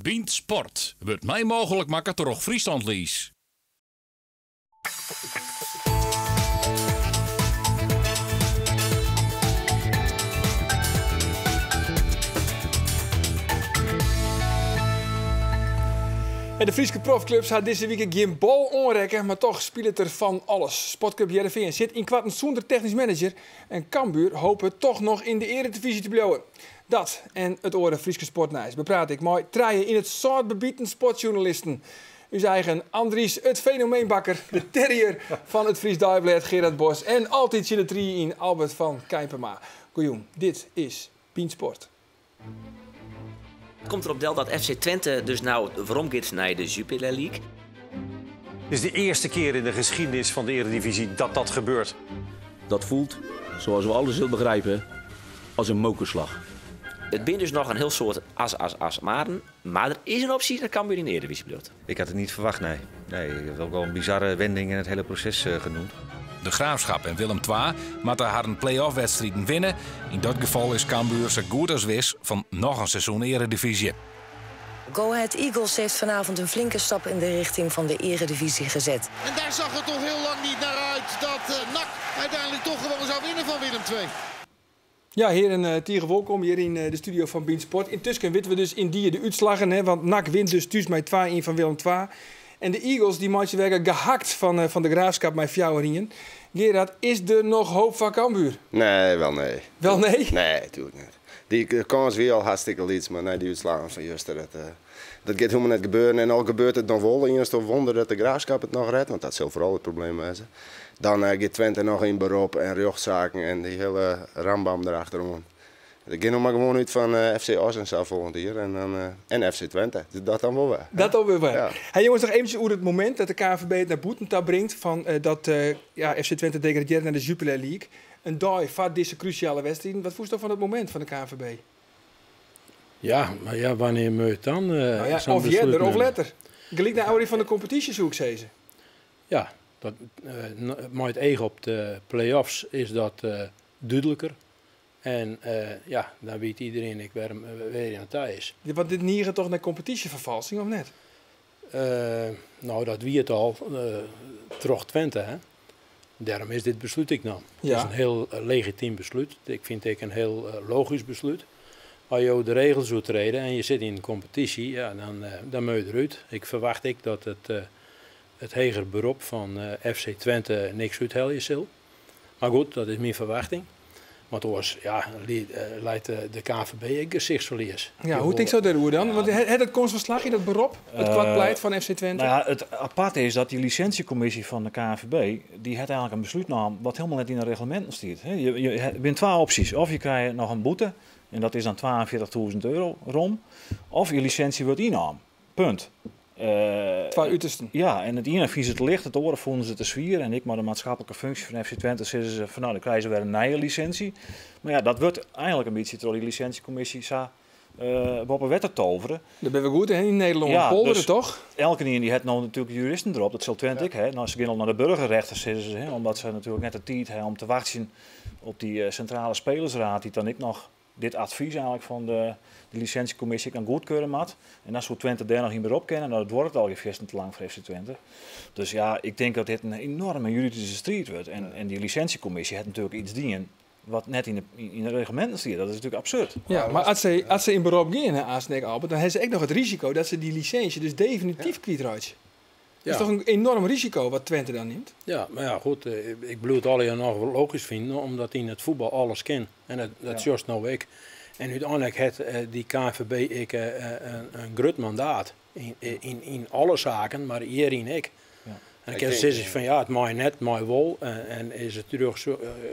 Bynt Sport wurdt mei mooglik makke troch Friesland Lease. En de Fryske profklups ha dizze wike gjin bal oanrekke, mar toch spilet der fan alles. Sportklup Hearrenfean sit ynkoarten sûnder technysk manager en Cambuur hopet toch noch yn de earedivyzje te bliuwen. Dat en it oare Fryske sportnijs bepraat ik mei trije yn it sâlt bebiten sportsjoernalisten. Us eigen Andries, it fenomeen Bakker, de terrier fan it Fries Deiblêd Gerard Bos en altyd tsjin de trie yn Albert van Keimpema. Goejûn, dit is Bynt Sport. It komt derop del dat FC Twente dus no weromgiet nei de Jupiler League. Het is de eerste keer in de geschiedenis van de Eredivisie dat dat gebeurt. Dat voelt, zoals we alle zullen begrijpen, als een mokerslag. It binne dus noch in hiel soad as, as, as, maren. Mar der is in opsje dat Cambuur yn de Earedivyzje bliuwt. Ik had het niet verwacht, nee. Nee, ik heb het ook wel een bizarre wending in het hele proces genoemd. De Graafschap en Willem II moatte harren play-off-wedstriden winne. Yn dat gefal is Cambuur sa goed as wis fan noch in seizoen Earedivyzje. Go Ahead Eagles heeft vanavond een flinke stap in de richting van de eredivisie gezet. En daar zag het toch heel lang niet naar uit dat NAC uiteindelijk toch gewoon zou winnen van Willem II. Ja, hearen, tige wolkom hjir yn de studio fan Bynt Sport. Yntusken witte we dus yndie de útslaggen, hè, want NAC wint dus thús mei 2-1 fan Willem II. En de Eagles dy meitsje wer gehakt fan de Graafschap mei 4-1. Gerard, is der noch hoop foar Cambuur? Nee, wel nee. Wel nee? Nee, natuerlik net. Dy kâns wie al hartstikke lyts, mar nei dy útslaggen fan juster, dat giet hielendal net gebeuren. En al gebeurt it noch wol, iennichsto wonder dat de Graafschap it noch rêdt, want dat sil foaral it probleem wêze. Dan giet Twente noch yn berop en rjochtsaken en dy hiele rambam derachteroan. Ik gean no mar gewoan út fan FC Oss en sa folgjend jier en dan en FC Twente. Dus dat dan wol wer. Dat dan wer. Ja. Hey jonges, noch eventsjes oer it momint dat de KNVB it nei bûten ta bringt fan dat ja, FC Twente degradearret nei de Jupiler League. In dei foar dizze krúsjale wedstriden. Wat fûnst do fan it momint fan de KNVB? Ja, mar ja, wannear moat it dan Nou ja, sa'n of beslút earder of nimme? letter. Gelyk nei ôfrin fan de kompetysje soe ik sizze. Ja, dat, mei it each op de play-offs is dat dúdliker. En ja, dan wit iedereen ek wêr hy oan ta is. Ja, want dit niget toch nei kompetysjeferfalsking, of net? No, dat wie it al troch Twente, hè. Dêrom is dit beslút ek naam. It is in hiel legitym beslút. Ik fyn it ek in hiel logysk beslút. As jo de regels oertrede en je sitte yn in kompetysje, ja, dan moat je derút. Ik ferwacht ek dat it heger berop fan FC Twente niks úthelje sil. Mar goed, dat is myn ferwachting. Want oars, ja, lijt de KNVB ek gesichtsferlies. Ja, hoe tinksto dêroer dan? Want hat it kâns fan slagjen, dat berop, it koart pleit fan FC Twente? Nou ja, it aparte is dat dy lisinsjekommisje fan de KNVB, dy hat eigenlik in beslút naam wat hielendal net yn de regleminten stiet. Der binne twa opsjes. Of je krije noch in boete, en dat is dan 42.000 euro rom, of je lisinsje wurdt ynnaam. Punt. Twa utersten. Ja, en it iene fine se te licht, it oare fûnen se te swier. En ek mei de maatskiplike funksje fan FC Twente sizze se fan no, dan krije se wer in nije lisinsje. Mar ja, dat wurdt eigenlik in bytsje troch dy lisinsjekommisje sa boppe wetter tovere. Dêr binne we goed yn Nederlân. Ja, Poldere, dus toch? Elkenien dy hat no natuerlik juristen derop, dat sil Twente ek ha. No, se gean al nei de burgerrechter, sizze se, hè, omdat se natuerlik net de tiid ha om te wachtsjen op dy sintrale spelersraad, dy't dan ek noch dit advys eigenlik fan de lisinsjekommisje ek dan goedkeure moat. En dan soe Twente dêr noch yn berop kinne. No, dat duorret allegear fierstente lang foar FC Twente. Dus ja, ik tink dat dit in enoarme juridyske striid wurdt. En dy lisinsjekommisje hat natuerlik yts dien wat net yn de regleminten stiet. Dat is natuerlik absurd. Ja, mar as se yn berop gean, hè, Aansnek Albert, dan ha se ek noch it risiko dat se dy lisinsje dus definityf kwytreitsje. Dat is toch in enoarm risiko wat Twente dan nimt? Ja, mar ja, goed, ik bliuw it allegear noch logysk finen, omdat yn it fuotbal alles kin. En dat sjochst no ek. En úteinlik hat dy KNVB ek in grut mandaat yn alle saken, mar hjiryn ek. En dan kinne se sizze fan ja, it mei net, it mei wol en is it rjocht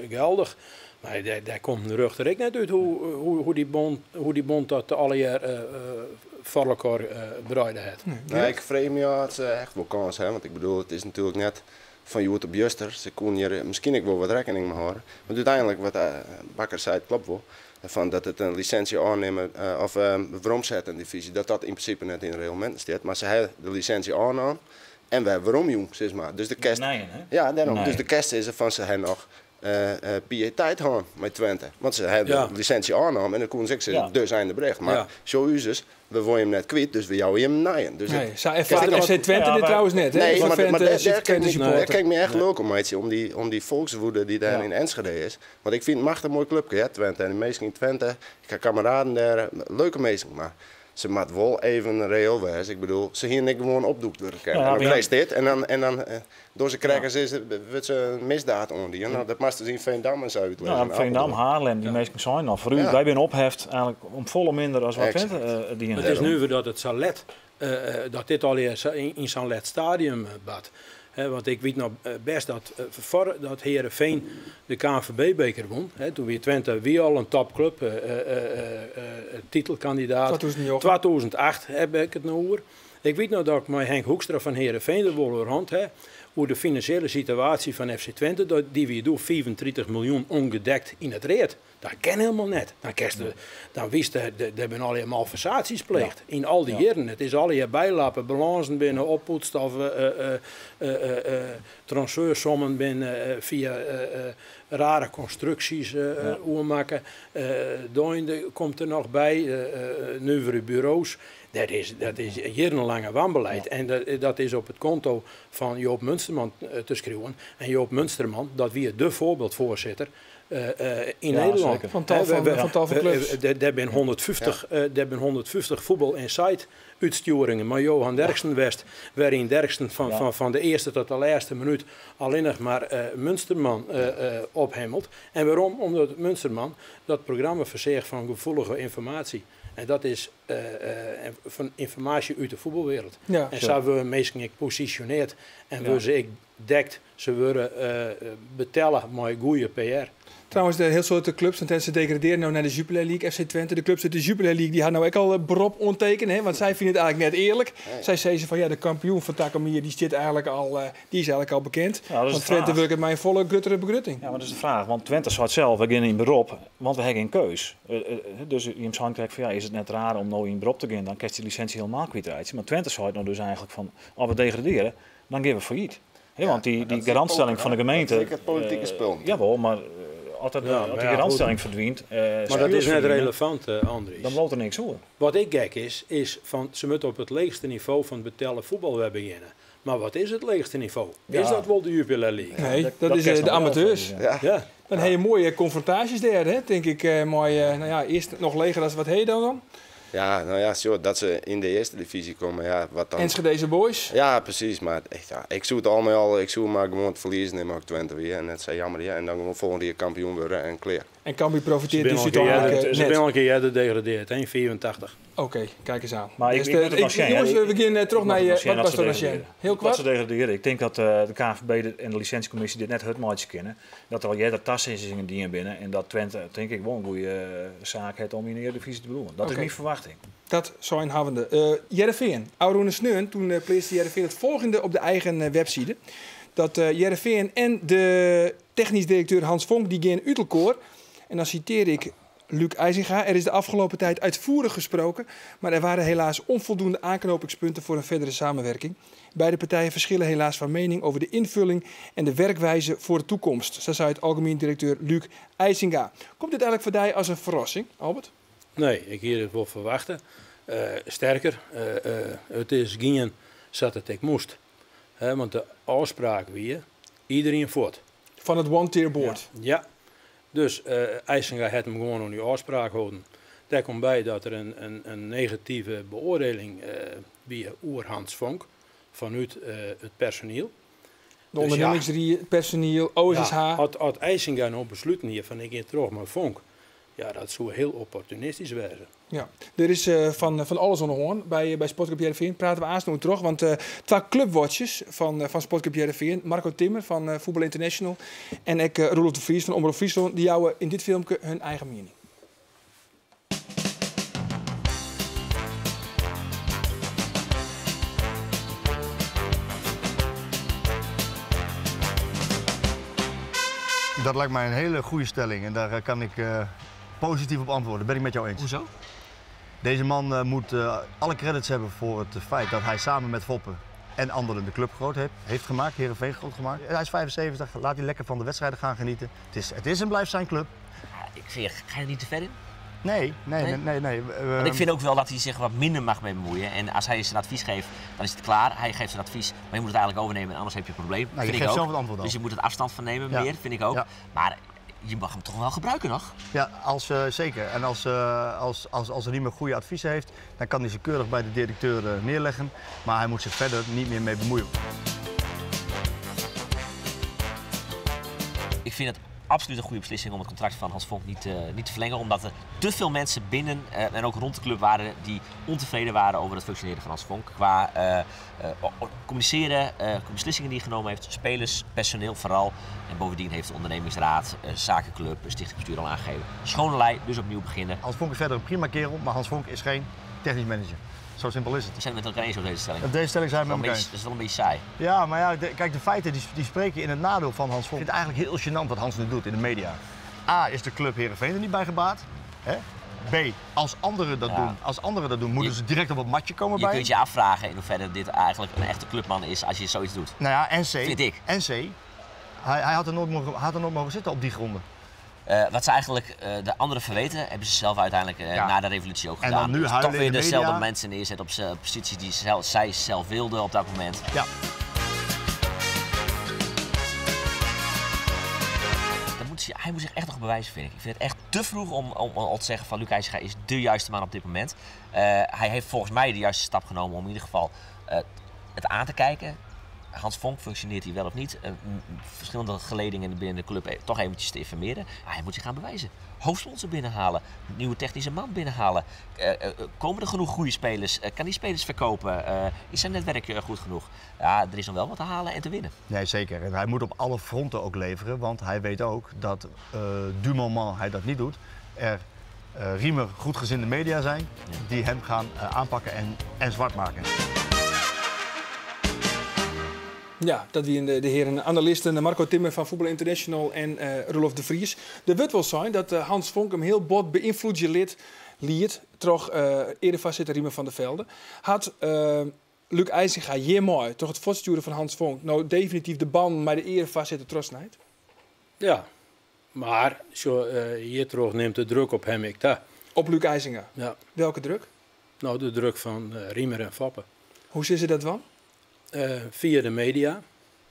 geldich. Mar dêr komt in rjochter ek net út hoe dy bond dat allegear foar elkoar breide hat. Nee, ik freegje my ôf oft se echt wol kâns ha, want ik bedoel, it is natuerlik net fan hjoed op juster. Se koene hjir miskien ek wol wat rekkening mei hâlde. Want úteinlik, wat Bakker seit, klopt wol. Fan dat it in lisinsje ôfnimme of weromsette in divyzje, dat dat yn prinsipe net yn de regleminten stiet. Mar se ha de lisinsje ôfnaam en wer weromjûn, sis mar. Dus de kest, Nijen, hè? Ja, dêrom. Nijen. Dus de kest is der fan se ha noch Piëteit hân mei Twente. Want se hawwe de lisintsje ôfnommen en dan koene se ek sizze, dus einde bericht. Mar sjoch ús ris, we wolle jim net kwyt, dus we jouwe jim in nijen. Dus Nee, sa erfaart FC Twente dit trouwens net, hè? Nee, mar dêr kin ik my echt lulk om meitsje, om dy folkswoede dy't dêr yn Enschede is. Want ik fyn it machtich moai klupke, hear, Twente. En de minsken yn Twente, ik ha kameraden dêr, leuke minsken, mar se moat wol even reëel wêze. Ik bedoel, se hiene ek gewoan opdoekt wurde kinnen. En dan krijst dit en dan, en dan door ze krekkers is, wurdt se in misdaad oandien. Nou, dat moatst dus yn Veendam en sa útlizzen. Ja, Veendam, Haarlem, dy minsken seinen al, foar ús, wy binne opheft eigenlijk om folle minder as wat Twente dien hat. It is nuver dat it sa let, dat dit allegear yn sa'n let stadium bart. Want ik wit noch bêst dat foardat Heerenveen de KNVB-beker wûn, toen wie Twente wie al in topklup, titelkandidaat. 2009. 2008 heb ik it no oer. Ik wit noch dat ik mei Henk Hoekstra fan Heerenveen der wol oer hân ha, oer de finansjele situaasje fan FC Twente. Dy wie doe 35 miljoen ongedekt yn it read. Dat kin helemaal net. Dan kinst, dan witst, der binne allegear malversaties pleegd yn al dy jierren. It is allegear bylappe, balânsen binne oppoetst of transfersommen binne fia rare konstruksjes oermakke. Doinde komt der noch by, nuvere buro's. Dat is, dat is jierrenlange wanbeleid en dat is op it konto fan Joop Munsterman te skriuwen. En Joop Munsterman, dat wie de voorbeeldvoorzitter yn Nederlân. Fan tal fan, fan tal fan klups. Dêr binne 150, dêr binne 150 Voetbal Inside útstjoeringen mei Johan Derksen west, wêryn Derksen fan, fan, fan de earste tot de lêste minút allinnich mar Munsterman ophemelt. En wêrom? Omdat Munsterman dat programma ferseach fan gefoelige ynformaasje. En dat is fan ynformaasje út de fuotbalwereld. En sa wurde minsken ek posisjoneard en wurde se ek dekt. Se wurde betelle mei goede PR. Trouwens, de hiel soad klups, want se degradearje no nei de Jupiler League, FC Twente. De klups út de Jupiler League dy ha no ek al berop oantekene, hè, want sy fine it eigentlik net earlik. Sy sizze fan ja, de kampioen fan takom jier dy stiet eigentlik al, dy is eigentlik al bekend. Ja, dat is Want de Twente fraach. wurket mei in folle gruttere begrutting. Ja, mar dat is de fraach, want Twente seit sels, we geane yn berop, want we ha gjin keus. Dus jim seinen krekt fan ja, is it net raar om no yn berop te gean, dan kinst dy lisintsje helemaal kwytreitsje. Mar Twente seit no dus eigentlik fan, as we degradearje, dan gean we fallyt. Hè, want dy garantstelling fan de gemeente. Dat is ek it politike spul. Jawol, mar as dat, Ja, as mar dy ja, garantstelling goed. ferdwynt, Mar dat is net relevant, Andries. Dan bliuwt der niks oer. Wat ek gek is, is fan se moatte op it leechste nivo fan it betelle fuotbal wer begjinne. Mar wat is it leechste nivo? Is dat wol de Jupiler League? Nee, dat is de amateurs. Ja. Dan ha je moaie konfrontaasjes dêr, hè, tink ik. Mei, no ja, earst noch leger as wat ha je dan dan? Ja, no ja, sjoch, dat se yn de earste divyzje komme, ja, wat dan? Enschedeze Boys. Ja, presys, mar echt, ja, ik soe it al mei al, ik soe mar gewoan it ferlies nimme as ik Twente wie en net sa jammer, ja, en dan gewoan folgjend jier kampioen wurde en klear. En Cambuur profiteert Ze dus binne al een keer úteinlik, eerder, ze net. binne al in kear earder degradeerd, hè, yn 84. Oké, kijk eens aan. Maar Dus ik moet het nog zien, hè. jongens, we beginnen Ik terug moet naar het je. nog zien Wat dat was ze er nog zien? degraderen. Heel Dat kwart? ze degraderen. Ik denk dat de KNVB en de licentiekommissie dit net hurd meitsje kinne. Dat er al eerder tassizzingen dien binne en dat Twente, denk ik, wel een goede zaak heeft om in de Eredivisie te bloemen. Dat is mijn verwachting. Dat zijn havende. Hearrenveen, Aroene Sneun, toen pleegde Hearrenveen het volgende op de eigen website. Dat Hearrenveen en de technisch directeur Hans Vonk, die gaan uit elkaar. En dan citeer ik Luc Eisinga. Er is de afgelopen tijd uitvoerig gesproken, maar er waren helaas onvoldoende aanknopingspunten voor een verdere samenwerking. Beide partijen verschillen helaas van mening over de invulling en de werkwijze voor de toekomst. Zo zei het algemeen directeur Luc Eisinga. Komt dit eigenlijk voor jou als een verrassing, Albert? Nee, ik hier het wel verwachten. Sterker, het is geen zat het ik moest. Hè, want de afspraak wie iedereen voort. Van het one-tier board. Ja. Ja. Dus Eisinga had hem gewoon aan die afspraak houden. Daar komt bij dat er een negatieve beoordeling wie oer Hans Vonk vanuit het personeel. De Dus ja. ondernemingsrie, het personeel, OSSH. Ja, had Eisinga nou besloten hier van ik ga terug maar Vonk. Ja, dat zou heel opportunistisch wezen. Ja, er is van alles aan de hoorn bij Sportclub Hearrenveen. Praten we aanstaan terug, want twee clubwatchers van Sportclub Hearrenveen, Marco Timmer van Voetbal International en ik Roelof de Vries van Omrop Fryslân, die jouwen in dit filmpje hun eigen mening. Dat lijkt mij een hele goede stelling en daar kan ik positief op antwoorden. Ben ik met jou eens. Hoezo? Deze man moet alle credits hebben voor het feit dat hij samen met Foppe en anderen de club groot heeft gemaakt, Heerenveen groot gemaakt. Hij is 75, laat hij lekker van de wedstrijden gaan genieten. Het is en blijft zijn club. Ja, ik vind, ga je er niet te ver in? Nee, nee, nee, nee, nee. Want ik vind ook wel dat hij zich wat minder mag mee bemoeien. En als hij zijn advies geeft, dan is het klaar. Hij geeft zijn advies, maar je moet het eigenlijk overnemen en anders heb je een probleem. Nou, je vind ik geeft ook. zelf het antwoord al. Dus je moet het afstand van nemen, meer, vind ik ook. Maar je mag hem toch wel gebruiken nog? Ja, zeker. En als er niet meer goede adviezen heeft, dan kan hij ze keurig bij de directeur neerleggen. Maar hij moet zich verder niet meer mee bemoeien. Ik vind het absoluut een goede beslissing om het contract van Hans Vonk niet te verlengen. Omdat er te veel mensen binnen en ook rond de club waren die ontevreden waren over het functioneren van Hans Vonk. Qua communiceren, beslissingen die hij genomen heeft, spelers, personeel vooral. En bovendien heeft de ondernemingsraad, zakenclub, stichtingsbestuur al aangegeven. Schone lei, dus opnieuw beginnen. Hans Vonk is verder een prima kerel, maar Hans Vonk is geen technisch manager. Zo simpel is het. We zijn het met elkaar eens op deze stelling. Op deze stelling zijn we met elkaar eens. Dat is wel een beetje saai. Ja, maar ja, de feiten die spreken in het nadeel van Hans Vonk. Ik vind het eigenlijk heel gênant wat Hans nu doet in de media. A, is de club Heerenveen er niet bij gebaat. Hè? B, als anderen dat doen, als anderen dat doen, moeten ze direct op het matje komen Je bij kunt je afvragen in hoeverre dit eigenlijk een echte clubman is als je zoiets doet. Nou ja, en C, Vind ik. En C, hij had er nooit mogen, had er nooit mogen zitten op die gronden. Wat ze eigenlijk de anderen verweten, hebben ze zelf uiteindelijk na de revolutie ook En dan gedaan. nu Dus huilen toch in weer de dezelfde media. mensen neerzetten op posities die zij zelf wilden op dat moment. Dan moet hij moet zich echt nog bewijzen, vind ik. Ik vind het echt te vroeg om al te zeggen van Luc Eisinga is de juiste man op dit moment. Hij heeft volgens mij de juiste stap genomen om in ieder geval het aan te kijken. Hans Vonk, functioneert hij wel of niet? Verschillende geledingen binnen de club toch eventjes te informeren. Maar hij moet zich gaan bewijzen. Hoofdsponsor binnenhalen, nieuwe technische man binnenhalen. Komen er genoeg goede spelers? Kan die spelers verkopen? Is zijn netwerk goed genoeg? Ja, er is nog wel wat te halen en te winnen. Nee, zeker. En hij moet op alle fronten ook leveren. Want hij weet ook dat du moment hij dat niet doet, er Riemer goedgezinde media zijn die hem gaan aanpakken en zwart maken. Ja, dat wie de heren analisten Marco Timmer van Voetbal International en Roelof de Vries. De wet wil zijn dat Hans Vonk hem heel bot beïnvloed je lid liet, troch erevoorzitter Riemer van der Velde. Had Luc Eisinga hier mooi, toch het voortsturen van Hans Vonk, nou definitief de ban met de erevoorzitter trotsnijd? Ja, maar zo hier terug neemt de druk op hem ik daar. Op Luc Eisinga? Ja. Welke druk? Nou, de druk van Riemer en Foppe. Hoe zit ze dat dan? Via de media.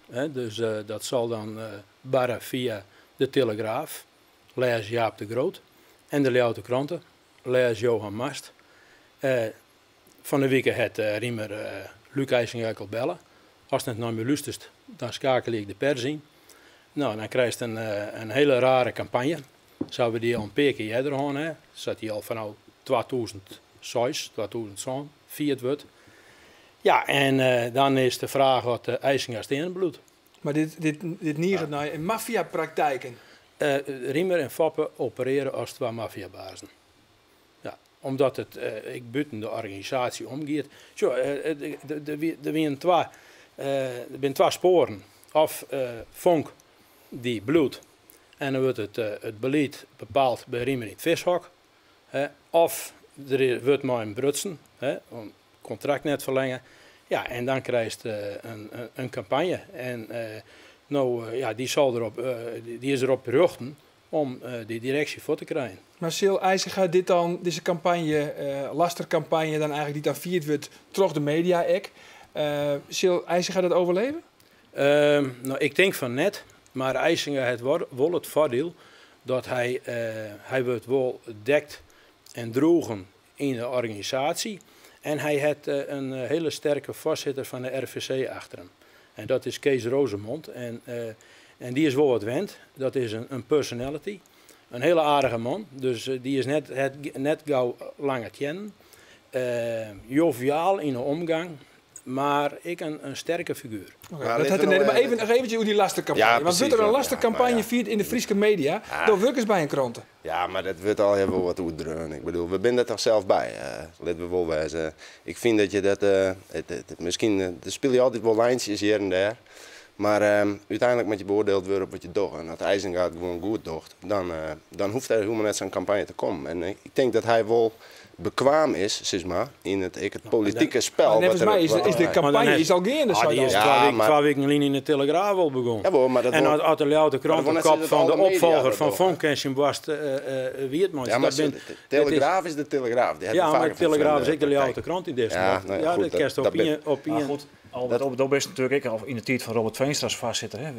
Hè, dus dat zal dan barren via de Telegraaf, lees Jaap de Groot en de Leeuwarden Kranten, lees Johan Mast. Van de week het Riemer Luc Eisinga al bellen. Als het naar me luistert, dan schakel ik de pers in. Nou, dan krijg je een hele rare campagne. Zouden we die al een paar keer eerder gaan, hè? Zat die al vanaf 2006, 2007, vierd wordt. Ja, en dan is de vraag wat de Eisinga steen bloedt. Maar dit niert nou in maffiapraktijken. Riemer en Foppe opereren als twee maffiabazen. Ja, omdat het ik buiten de organisatie omgeet. Zo de, de, de, de, de, zijn twee, er zijn twee sporen. Of Vonk die bloedt en dan wordt het beleid bepaald bij Riemer in het vishok. Hè, of er wordt maar een brutsen, hè, om contract net verlengen. Ja, en dan krijg je een campagne. En nou ja, die, zal erop, die, die is erop beruchten om die directie voor te krijgen. Maar Sil Eisinga dit dan, deze campagne, lastercampagne, dan eigenlijk die dan vierd wordt troch de media ek. Sil Eisinga dat overleven? Ik denk van net, maar Eisinga het wel het voordeel dat hij wordt wel dekt en droegen in de organisatie. En hij had een hele sterke voorzitter van de RVC achter hem. En dat is Kees Roozemond. En die is wel wat wend. Dat is een personality. Een hele aardige man. Dus die is net gauw lang het kennen. Joviaal in de omgang. Maar ik een sterke figuur. Oké, Maar dat let had er er net, nou maar even even, nog eventjes hoe die lastercampagne. Ja, Want precies, wordt er een ja. lastercampagne Ja, maar ja. viert in de Friese media door workers bij een kranten. Ja, maar dat wordt al heel wel wat oerdreun. Ik bedoel, we zijn er toch zelf bij. Laten we wel wijzen. Ik vind dat je dat het, het, het, misschien er speel je altijd wel lijntjes hier en daar. Maar uiteindelijk moet je beoordeeld worden op wat je doet. En als Eisinga het gewoon goed doet, dan hoeft er helemaal net zo'n campagne te komen. En ik denk dat hij wel bekwaam is, sis mar, yn it, ek it politike spel. Maar neffens my is de kampanje is al geande. Ah, die is 2 weken lyn yn de Telegraaf al begûn. Jawol, maar dat en as de Ljouwerter krant de kop fan de opfolger fan Vonk en syn boarst wiet meitsje. Ja, maar de Telegraaf is de Telegraaf. Ja, maar de Telegraaf is ek de Ljouwerter krant yn dizze. Ja, dat kinst op ien. Albert, do bist natuerlik ek al yn de tiid fan Robert Veenstra as foarsitter. Hè?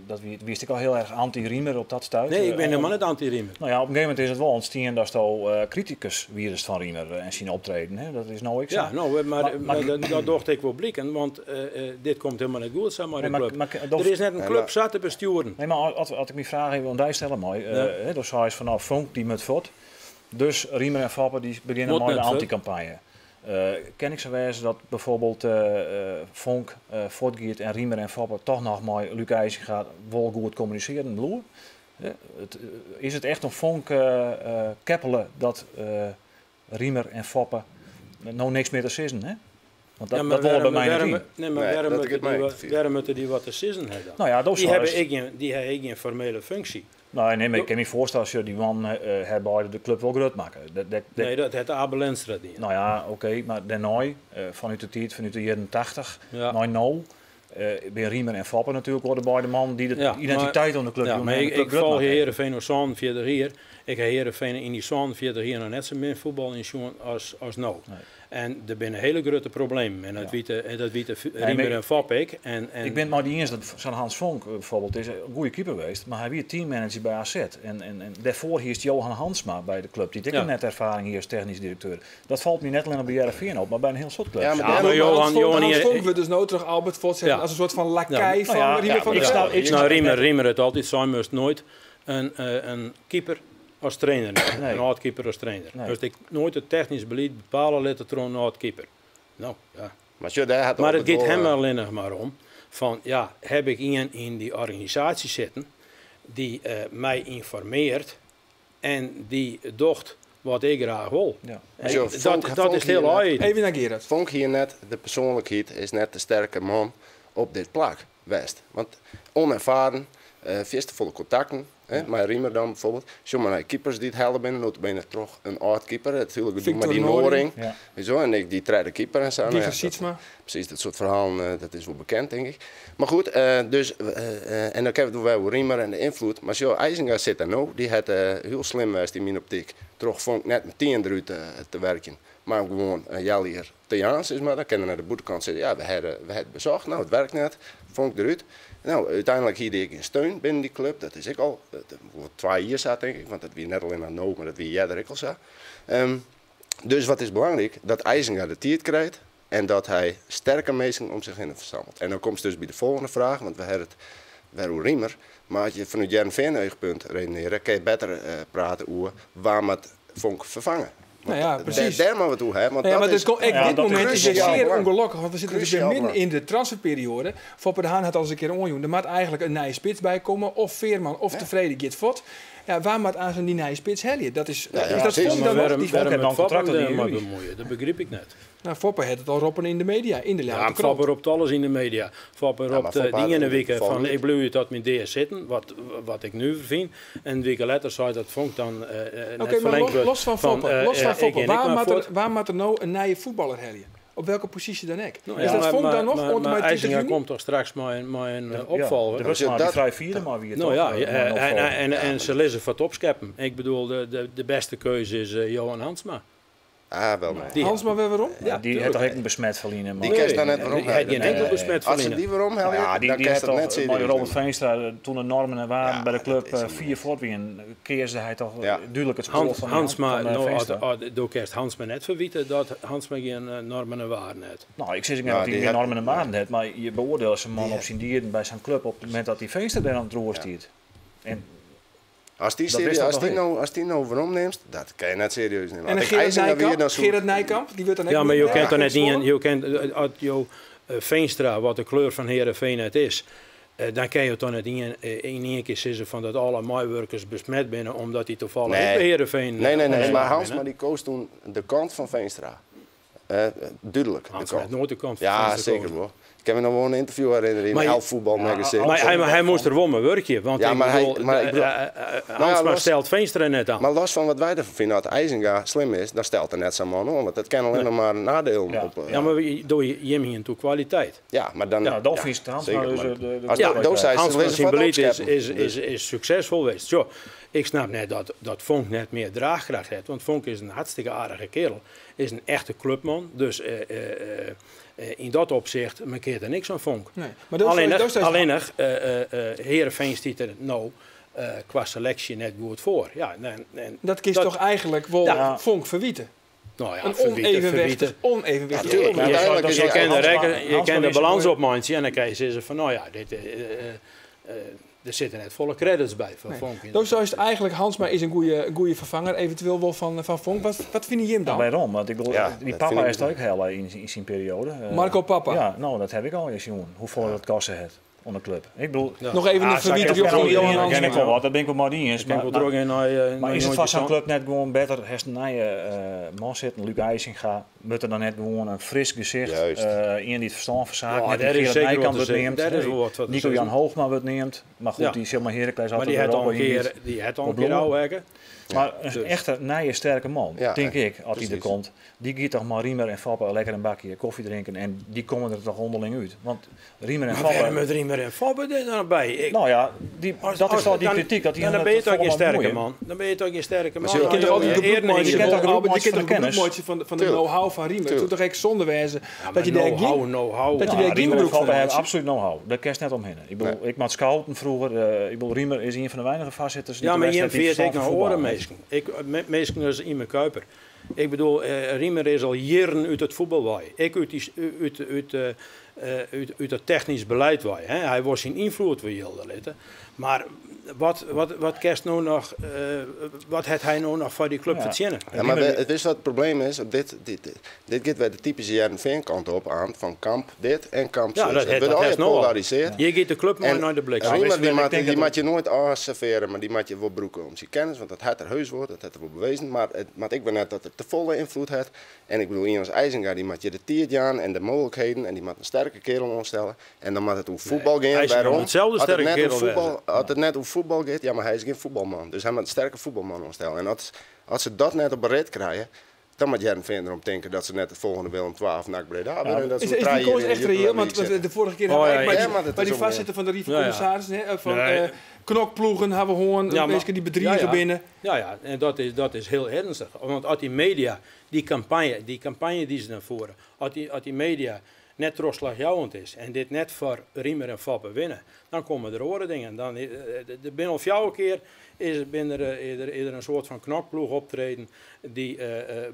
Dat wie, wiest ek al hiel erch anti-Riemer op dat stuit. Nee, ik bin helemaal net anti-Riemer. Nou ja, op in gegeven momint is it wol ûntstien datsto kritikus wiest fan Riemer en syn optreden. Hè? Dat is no ek sa. Ja, no, mar dat docht ek wol bliken, want dit komt helemaal net goed sa mei de klup. Der is net in klup sa te bestjoeren. Nee, mar as ik myn fraach even oan dy stelle mei. Do seist fan no, Vonk dy moat fuort. Dus Riemer en Foppe dy begjinne mei de anty-kampanje. Kin ek sa wêze dat bijvoorbeeld Vonk fuortgiet en Riemer en Foppe toch noch mei Luc Eisinga wol goed kommunisearjen bliuwe? Is it echt oan Vonk keppele dat Riemer en Foppe no niks mear te sizzen ha? Want dat wol er by my net yn. Nee, mar wêrom moatte dy wat te sizzen ha dan? Nou ja, dy hawwe ek gjin formele funksje. Nee, nee, mar ik kin my foarstelle, sjoch, dy man hat beide de klup wol grut makke. Nee, dat hat Abe Lenstra dien. Nou ja, oké, mar dêrnei, fanút de tiid, fanút de jierren 80 nei no, binne Riemer en Foppe natuerlik wol de beide mannen dy't de identiteit oan de klup jûn hawwe. Ik folgje Heerenveen al 47 jier. Ik ha Heerenveen yn dy 47 jier noch net sa min voetbal yn sjoen as no. En der binne hele grutte problemen. En dat witte Riemer en Foppe ek. Ik bin it mei dy iens dat sa'n Hans Vonk bijvoorbeeld is in goede keeper west, mar hy wie teammanager by AZ. En dêrfoar hiest Johan Hansma by de klup, dy't ek net erfaring hie as technysk direkteur. Dat falt my net allinnich by Hearrenfean op, mar by in hiel soad klups. Ja, mar Hans Vonk wurdt dus no troch Albert fuortsetten as in soart fan lakei fan Riemer van der Velde. Nou, Riemer hat altyd sein, moatst noait in keeper as trainer nimme, in âld-keeper as trainer. Moatst ek noait it technysk belied bepale litte troch in âld-keeper. No, ja. Mar it giet him allinnich mar om fan, ja, haw ik ien yn dy organisaasje sitten dy't my ynformearret en dy docht wat ik graach wol. Dat is hiel aaid. Even nei Gerard. Vonk hie net de persoanlikheid, is net de sterke man op dit plak west. Want onervaren, fierste folle kontakten, hè, mei Riemer dan bijvoorbeeld. Sjoch mar nei keepers dy't helle binne, nota bene troch in âld keeper. It hiele gedoe mei dy Noring. Weet je wel, en ek dy tredde keeper en sa. Wieger Sietsma. Precies, dat soart ferhalen, dat is wol bekend, tink ik. Mar goed, dus, en dan kinne we it wer oer Riemer en de ynfloed. Mar sjoch, Eisinga sit dêr no. Dy hat hiel slim west yn myn optyk troch Vonk net metien derút te werkjen, mar him gewoan in healjier te jaan, sis mar. Dan kin er nei de bûtenkant sizze, ja, we ha it besocht, no, it werkt net, Vonk derút. No, úteinlik hie dy ek gjin steun binnen dy klup. Dat is ek al wol 2 jier sa, tink ik, want dat wie net allinnich no, mar dat wie earder ek al sa. Dus wat is belangryk? Dat Eisinga de tiid krijt en dat hy sterke minsken om sich hinne fersammelt. En dan komst dus by de folgjende fraach, want we ha it wer oer Riemer. Mar as je fanút Hearrenfean-eachpunt redenearje, kinne je better prate oer wa moat Vonk ferfange. Nou ja, precies. Dêr moatte we it oer ha. Want ja, dat maar is dit, ek dit momint is het cruciaal zeer belang. ûngelokkich, want we sitte dus Cruciaal midden belang. yn de transferperioade. Foppe de Haan hat al eens in kear oanjûn, der moat eigentlik in nije spits by komme. Of Veerman of Te Vrede giet fuort. Ja, wa moat aanst dy nije spits helje? Dat is, Ja, ja, is dat precies. Vonk dan Maar nog? Die wêrom Vonk hat moat dan Foppe kontrakt tot dêr mei juli. bemuoie? Dat begryp ik net. Nou, Foppe hat it al roppen yn de media, yn de Ja, Ljouwerter Foppe krant. ropt alles yn de media. Foppe Ja, ropt mar Foppe dy hat ene it wike folle fan niet. ik bliuw tot myn dea sitten, wat ik nuver fyn. En in wike letter sei dat Vonk dan net Oké, maar ferlingd wurdt los van van, Foppe, los van ik Foppe. gean ek Waar mar fuort. moet er nou een nieuwe voetballer helje? Op welke positie dan ek? Nou Is ja, dat Vonk dan nog? maar Oant en mei 30 Eisinga juni? komt toch straks mei in Ja, opfolger? de Rus maar die vrij vierde maar wie het Nou toch, ja, mei een opfolger. en se lizze foar it opskeppen. Ik bedoel, de beste keuze is Johan Hansma. Ah, wel nee. Die Hansma weer waarom? Ja, die tuurlijk. heeft toch ook een besmet verliezen, Die maar- kerst dan net waarom Die heeft geen enkel besmet Als ze verliezen. die waarom helpen, Ja, dan die kerst heeft dat toch net serieus met Robert nemen. Veenstra, toen de normen en waarden Ja, bij de club, dat is een 4 voort wien, keerde hij toch Ja. duidelijk het spoor van Hansma, van nou, Veenstra. door kerst Hansma net verwieten dat Hansma geen normen en waarden heeft. Nou, ik zeg niet Nou, dat hij die geen had- normen en waarden heeft, maar je beoordeelt zijn man Die op zijn dieren bij zijn club op het moment dat die Veenstra daar aan het roer stiet. En Als die Dat serieus, wist dat als die nog nou, als die nou waarom neemt, dat kan je net serieus nemen. En Als ik Gerard Eisinga weer, Nijkamp, dan zoek- Gerard Nijkamp, die wordt dan Ja, ook maar je nog kent toch net Zwolle? niet, je kent, als jo Veenstra, wat de kleur van Heerenveen het is, dan kan je toch net in één keer zeggen van dat alle medewerkers besmet binnen omdat die toevallig Nee. ook bij Heerenveen, Nee, nee, nee, besmet maar binnen. Hansma die koos toen de kant van Veenstra. dúdlik. Hans hat noait de kant fan Ja, Feenstra seker kozen. wol. Ik kin my noch wol in ynterview herinnerje yn Maar je- Elf Voetbal Magazine. Maar hy, maar hy moast der wol mei wurkje, want Ja, ik maar hy- bedoel, maar ik bedoel- Hans Nou ja, maar los- stelt Feenstra net aan. Maar los van wat wij ervan vinden, dat Eisinga slim is, dan stelt er net zo'n man om. Want dat kan alleen nog maar een nadeel op. Ja, maar door Jim hier toe kwaliteit. Ja, maar dan. Ja, dan vies het Hans zeker, maar dus maar de als Ja, do- zei, ze Hans van liggen zijn voor het beleid is, opscheppen. is, is, is succesvol geweest. Zo, ik snap net dat Vonk net meer draagkracht heeft. Want Vonk is een hartstikke aardige kerel. Is een echte clubman. Dus in dat opzicht mankeert er niks aan Vonk. Nee, maar dat is- alleen dat is- alleen Heerenveen stiet er nou qua selectie net goed voor. Ja, en Dat kiest toch eigenlijk wel Ja. Vonk verwieten? Nou ja, een verwieten, onevenwichtig, verwieten. onevenwichtig. Ja, onevenwichtig. uiteindelijk is je het kan de, Hans rekken, maar- je Hans kan maar de is balans een opmaken en dan krijg je ze van, nou ja, dit, er zitten net volle credits bij van Nee. Vonk. Dus zo is het eigenlijk, Hansma is een goede vervanger, eventueel wel van Vonk. Wat vind je hem dan? Nou, waarom? Want ik bedoel, Ja, die dat papa vind ik is toch ook heel in zijn periode. Marco Papa. Ja, nou, dat heb ik al eens, jongen. Hoeveel dat kosten het onder de club. Ik bedoel, Nog even een Ah, verwiet zou ik op ook van wel Johan doen. dat ken ik Hansma. wel wat, dat ben ik wel maar niet eens. Ik kan Maar, wel maar, druk in naar, maar naar is het van zo'n Jontje club net gewoon beter? Heeft een nieuwe man zitten, Luc Eisinga, moet er dan net gewoon een fris gezicht, Juist. iemand die het verstand van zaken, Ja, net daar die is Gerard zeker Nijkamp wat te wordt zeggen. neemt. Daar is Nee, wel wat te Nico Jan zeggen. Hoogma wordt neemt. Maar goed, Ja. die is helemaal Heracles Maar altijd die weer had al ook een wel keer, niet. die had al een Wat keer bloemen. oude Maar een Dus. echte nije sterke man, Ja, denk ik, als die er precies. komt, die gaat toch maar Riemer en Fappe lekker een bakje koffie drinken en die komen er toch onderling uit. Want Riemer en Maar waarom Fappe... met Riemer en Fabbe er dan bij? Ik, Nou ja, die, als- dat is als- toch die dan- kritiek. Dat die dan hun ben je het toch geen volle sterke bemoeien. man. Dan ben je toch geen sterke man. ze- Je kunt toch altijd Ja, de eerder broekmaatje Je kent toch van, de Albert, je broekmaatje kent toch van de de kennis? broekmaatje van de Tuurlijk. know-how van Riemer. Het Tuurlijk. zou toch echt zonde wezen Ja, dat je daar know-how, geen know-how. dat je Ja, daar geen Riemer en broek van Fappe hebben maakt. absoluut know-how. Daar kerst net omheen. Ik bedoel, ik maak scouten vroeger. Ik bedoel, Riemer is een van de weinige voorzitters die Ja, de maar wedstrijd Jim die veert ik verstand naar van oren voetbal meesken. Ik, meesken is Ime Kuiper. Ik bedoel, Riemer is al jaren uit het voetbal waai. Ik uit, die, uit, uit, uit, uit het technisch beleid waai. Hè. Hij was zijn invloed weer heel litten. Maar wat kerst nou nog, wat heeft hij nou nog voor die club Ja. verzinnen? Ja, maar het is wat het probleem is. Dit gaat bij de typische Heerenveen kant op aan. Van kamp dit en kamp Ja, zus. dat Het het, wordt dat al heeft nog wel. gepolariseerd. Je gaat de club maar En naar de bliksem. Riemer, weet je die wat, ik maat, denk die dat maat je nooit afserveren, maar die maat je wel broeken om zijn kennis, want dat het er heus wordt, dat het er wel bewezen. Maar het maat ik ben net dat het te volle invloed heeft. En ik bedoel, Ians Eisinga, die maat je de tiert aan en de mogelijkheden en die maat een sterke kerel omstellen. En dan maat het hoe voetbal gaan. Eisinga Waarom? moet hetzelfde Als het sterke net hoe kerel voetbal, wezen. als het net hoe voetbal gaat, ja, maar hij is geen voetbalman. Dus hij moet een sterke voetbalman omstellen. En als ze dat net op een rit krijgen, dan moet Heerenveen erom denken dat ze net het volgende Willem 12 NAC Breda winnen. En dat ze Is, met is die drie kans in de echt Jupiler reëel? League Want zitten. de vorige keer Oh, hebben ja, wij bij ja, die, maar dat bij is die ook vastzitten van de Rieve Ja, ja. Commissarissen, hè, van Nee. knokploegen hebben we gewoon, Ja, maar- mensen die bedriegen ja, ja. binnen. Ja, ja, en dat is heel ernstig. Want als die media, die campagne die ze dan voeren, als die media net troslagjouwend is en dit net voor Riemer en Fappe winnen, dan komen er oren dingen. Dan, de binnen of jouw keer is, binnen er, is er, is er een soort van knokploeg optreden die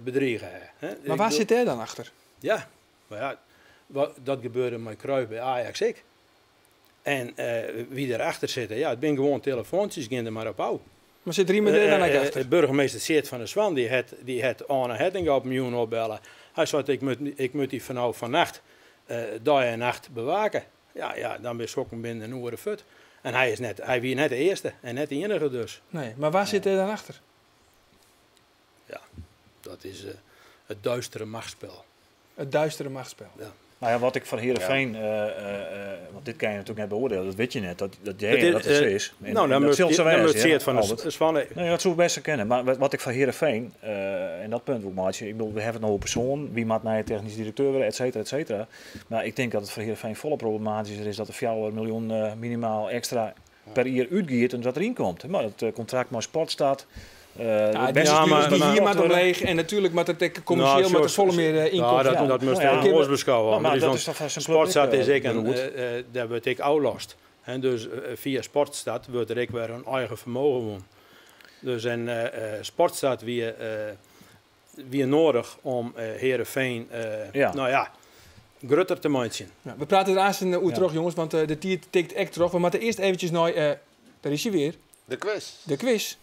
bedriegen. Hè? Maar Ik waar bedoel- zit hij dan achter? Ja, maar ja, dat gebeurde met Cruijff bij Ajax ik. En wie erachter zit, ja, het zijn gewoon telefoontjes, gaan er maar op ouw. Maar zit Riemer er dan ook achter? Burgemeester Seert van der Zwan, die het Arne Hettinga op miljoen opbellen. Hij zei, ik moet die vanaf vannacht, dag en nacht bewaken. Ja, ja, dan ben sokken binnen een oren fut. En hij wie net de eerste en net de enige dus. Nee, maar waar zit hij dan achter? Ja, dat is het duistere machtsspel. Het duistere machtsspel. Ja. Nou ja, wat ik van Heerenveen, want dit kan je natuurlijk net beoordelen, dat weet je net, dat jij Het is, dat het zo is. En, nou, dan en dat moet zult zo dan wezen, moet hè, Seert van de Albert. Zwan. Nee, dat zou ik best kennen. Maar wat ik van Heerenveen, en dat punt ook, maatje, ik bedoel, we hebben het nou over persoon, wie maakt mij technisch directeur worden, et cetera, et cetera. Maar ik denk dat het voor Heerenveen volle problematischer is dat er 4 miljoen minimaal extra per jaar uitgeeft en dat erin komt. Maar het contract maar sport staat. Ja, De die beste ja, sturen maar- die maar- hier maar omleeg en natuurlijk maar dat commercieel Nou, maar er volle meer inkomsten. Nou, Ja. dat moest Nou, ja. ik ons beschouwen. Nou, maar Want dat er is toch vast een Sportstad club, is ik een, beroerd. daar word ik outlast. En dus via Sportstad wordt er ik weer een eigen vermogen won. Dus en Sportstad wie nodig om Heerenveen, Ja. nou ja, grutter te maken. Ja, we praten er eerst een uur Ja. terug, jongens, want de tiert tikt echt terug. We moeten eerst eventjes naar, daar is hij weer, De quiz. de quiz.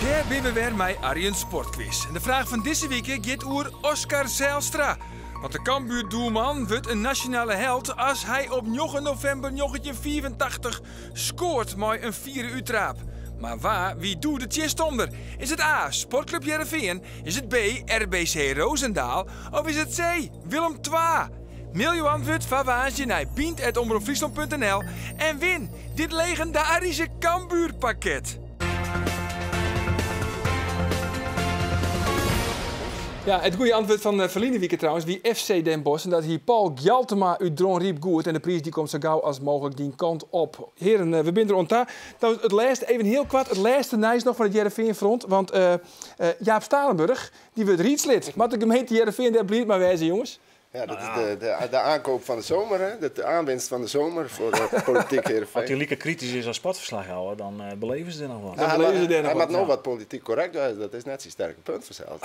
Daar ben we weer met Arjen Sportquiz. En de vraag van deze week gaat over Oscar Zijlstra. Want de Cambuur-doelman wordt een nationale held als hij op 9 november 1984 scoort met een 4 uur traap. Mar wa wie doe de tsjinstander? Is it A, Sportklup Hearrenfean? Is it B, RBC Roosendaal? Of is it C, Willem II? Mail jo antwurd foar woansdei nei bynt@omropfryslan.nl en win dit legendaryske Cambuurpakket! Ja, it goede antwurd fan eh, ferline wike trouwens wie FC Den Bosch. En dat hie Paul Gjaltema út Dronryp goed. En de priis dy komt sa gau as mooglik dyn kant op. Hearen, eh, we binne der oan ta. Nou, it lêste, even hiel koart, it lêste nijs noch fan it Hearrenfeanfront. Want eh, Jaap Stalenburg, dy wurdt riedslid. Moat de gemeente Hearrenfean dêr bliid mei wêze, jonges? Ja, dat is de aankoop van de zomer, hè? De aanwinst van de zomer voor de politiek Heerenveen. As hy like kritysk is as sportferslachjouwer, dan eh, beleven se der noch wat. Dan beleven se der nog wat. Hy moat noch wat polityk korrekt wêze, dat is net syn sterke punt fansels.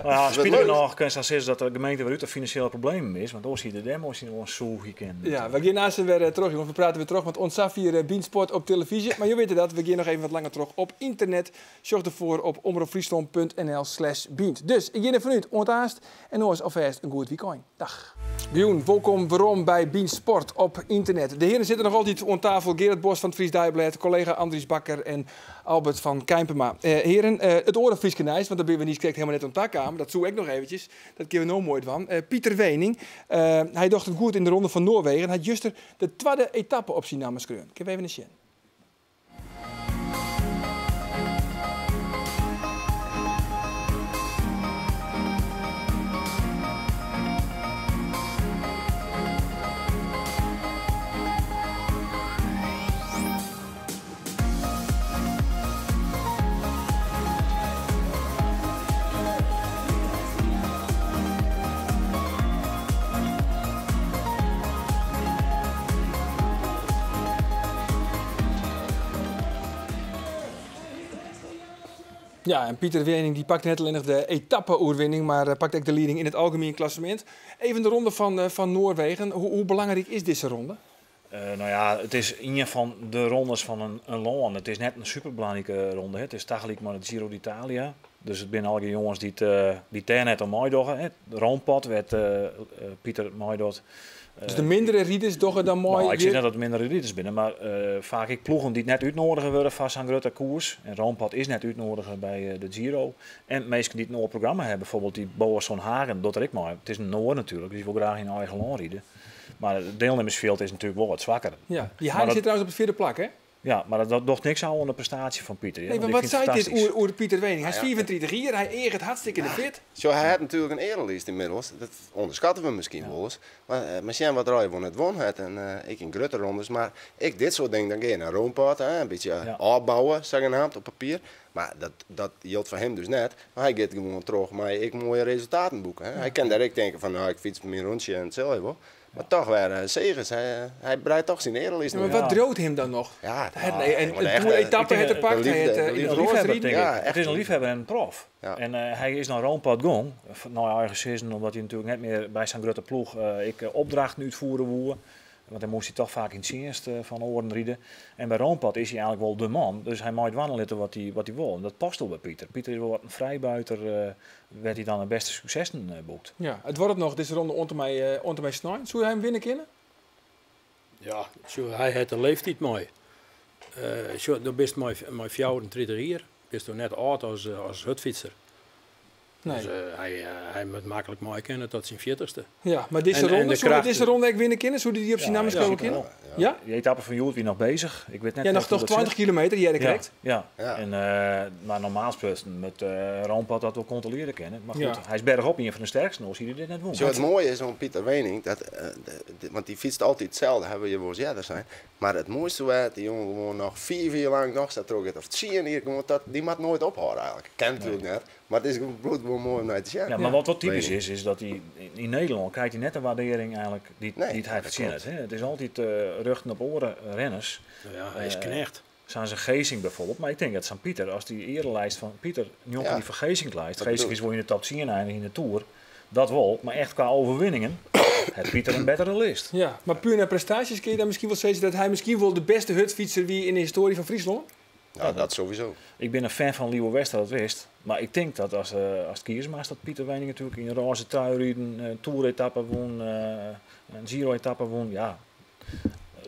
Nou ja, spitich genôch kin sa sizze dat de gemeente wer út de finansjele problemen is, want oars hie der dêr moai syn oan sûgje kinnen. Ja, we gean aanst wer eh, troch, jongens. We prate wer troch, want oant safier eh, Bynt Sport op televyzje. Mar jo witte dat, we gean noch even wat langer troch op ynternet. Sjoch derfoar op omropfryslân.nl slash bynt. Dus, ik gean derfan út, oant aanst. En oars alfêst in goed wykein. Dag. Jûn, wolkom werom by Bynt Sport op ynternet. De hearen sitte noch altyd oan tafel. Gerard Bos fan it Fries Deiblêd, kollega Andries Bakker en Albert van Keimpema. Eh, hearen, eh, it oare Fryske nijs, want dêr binne we niiskrekt helemaal net oan takaam. Dat soe ek noch eventsjes. Dat kinne we no moai dwaan. Eh, Pieter Weening, hy docht it goed yn de Ronde fan Noarwegen. Hat juster de twadde etappe op syn namme skreaun. Kinne we even nei sjen. Ja, en Pieter Weening dy pakt net allinnich de etappe-oerwinning, mar eh, pakt ek de lieding yn it algemien klassemint. Even de ronde fan, eh, fan Noarwegen. Hoe, hoe belangryk is dizze ronde? Uh, no ja, it is ien fan de rondes fan in, in lân. It is net in superbelangrike ronde. Hè. It is tagelyk mei de Giro d'Italia. Dus it binne allegear jonges dy't uh, dy't dêr net oan meidogge. Hè. De Roompot, wêr't uh, Pieter meidocht. Dus de mindere riders dogge dan mei? No, ik sis net dat it mindere riders binne, mar faak ek ploegen dy't net útnoadige wurde foar sa'n grutte koers. En Roompot is net útnoadige by de Giro. En minsken dy't in oar programma hawwe, bijvoorbeeld dy Boasson Hagen docht der ek mei. It is in Noar natuerlik, dus dy wol graach yn eigen lân ride. Mar it dielnimmersfjild is natuerlik wol wat swakker. Ja, dy Hagen sit trouwens op it fjirde plak, hè? Ja, mar dat docht niks ôf oan de prestaasje fan Pieter. Nee, mar wat seit dit oer, oer Pieter Weening? Hy is 35 jier, hy eaget hartstikke fit. Zo, hy hat natuerlik in earelist ynmiddels. Dat ûnderskatte we miskien wolris. Mar, eh, mar sjen wat er allegear wol net wûn hat. En eh, ek yn grutte rondes. Mar ek dit soart dingen, dan gean je nei Roompot, hè, in bytsje ja. ôfbouwe, sagenaamd, op papier. Mar dat, dat jildt foar him dus net. Mar hy giet gewoan troch mei ek moaie resultaten boeken. Hè. Hy kin dêr ek tinke fan, no, ik fyts myn rûntsje en it sil even wol. Mar toch wer eh, seges. Hy, hy breidt toch syn earelist. Ja, mar wat driuwt him dan noch? Ja, Hy hat, en in toeretappe hat er pakt. Hy hat in liefhebber, tink ik. It is in liefhebber en in prof. En hy is nei Roompot gong, nei eigen sizzen, omdat hy natuerlik net mear by sa'n grutte ploech ek opdrachten útfiere woe. Want dan moast hy toch faak yn tsjinst fan oaren ride. En by Roompot is hy eigentlik wol de man, dus hy mei dwaan litte wat hy, wat hy wol. En dat past wol by Pieter. Pieter is wol wat in frijbuiter wêr't hy dan de bêste suksessen boekt. Ja, it duorret noch dizze ronde oant en mei, oant en mei snein. Soe hy him winne kinne? Ja, sjoch, hy hat de leeftyd mei. Uh, sjoch, do bist mei, mei 34 jier, bist do net âld as, as hurdfytser. Nee. Dus hy, hy moat maklik meikinne tot syn fjirtichste. Ja, mar dizze ronde, soe hy dizze ronde ek winne kinne? Soe hy dy op syn namme skriuwe kinne? Ja? Dy etappe fan hjoed wie noch beuzich. Ik wit net Ja, noch hoe dat 20 sit. kilometer, hearde ik krekt. Ja, ja. En, mar normaal sprutsen moat Roompot dat wol kontrolearje kinne. Mar goed, Ja. hy is berchop ien fan de sterksten, oars hie hy dit net wûn. Zo, it moaie is oan Pieter Weening, dat, want dy fytst altyd itselde, hawwe we hjir wolris earder sein. Mar it moaiste is dat dy jonge gewoan noch 5 jier lang noch sa trochgiet, of 10 jier, gewoan dat, dy moat noait ophâlde eigentlik. Kin natuerlik net. Mar it is gewoan, bliuwt gewoan moai om nei te sjen. Ja, mar wat wol typysk is, is dat hy yn Nederlân krijt hy net de waardering eigentlik dy't Nee, dy't hy dat fertsjinnet. klopt. Hè. It is altyd rjochten op oare renners. No ja, hy is knecht. Sa as in Gesink bijvoorbeeld. Mar ik tink dat sa'n Pieter, as dy earelijst fan Pieter njonken Ja. dy fan Gesink leit, Dat Gesink bedoel is ik. wol yn de top 10 einige yn de Tour, dat wol, mar echt kwa overwinningen hat Pieter in bettere list. Ja, mar puer nei prestaasjes kinne je dan miskien wol sizze dat hy miskien wol de bêste hurdfytser wie yn de histoarje fan Fryslân? Ja, dat sowieso. Ik bin in fan fan Lieuwe Westra, dat wist. Mar ik tink dat as, as it kieze moatst, dat Pieter Weening natuerlik yn in rôze trui riden, in Tour-etappe wûn, in Giro-etappe wûn. Ja,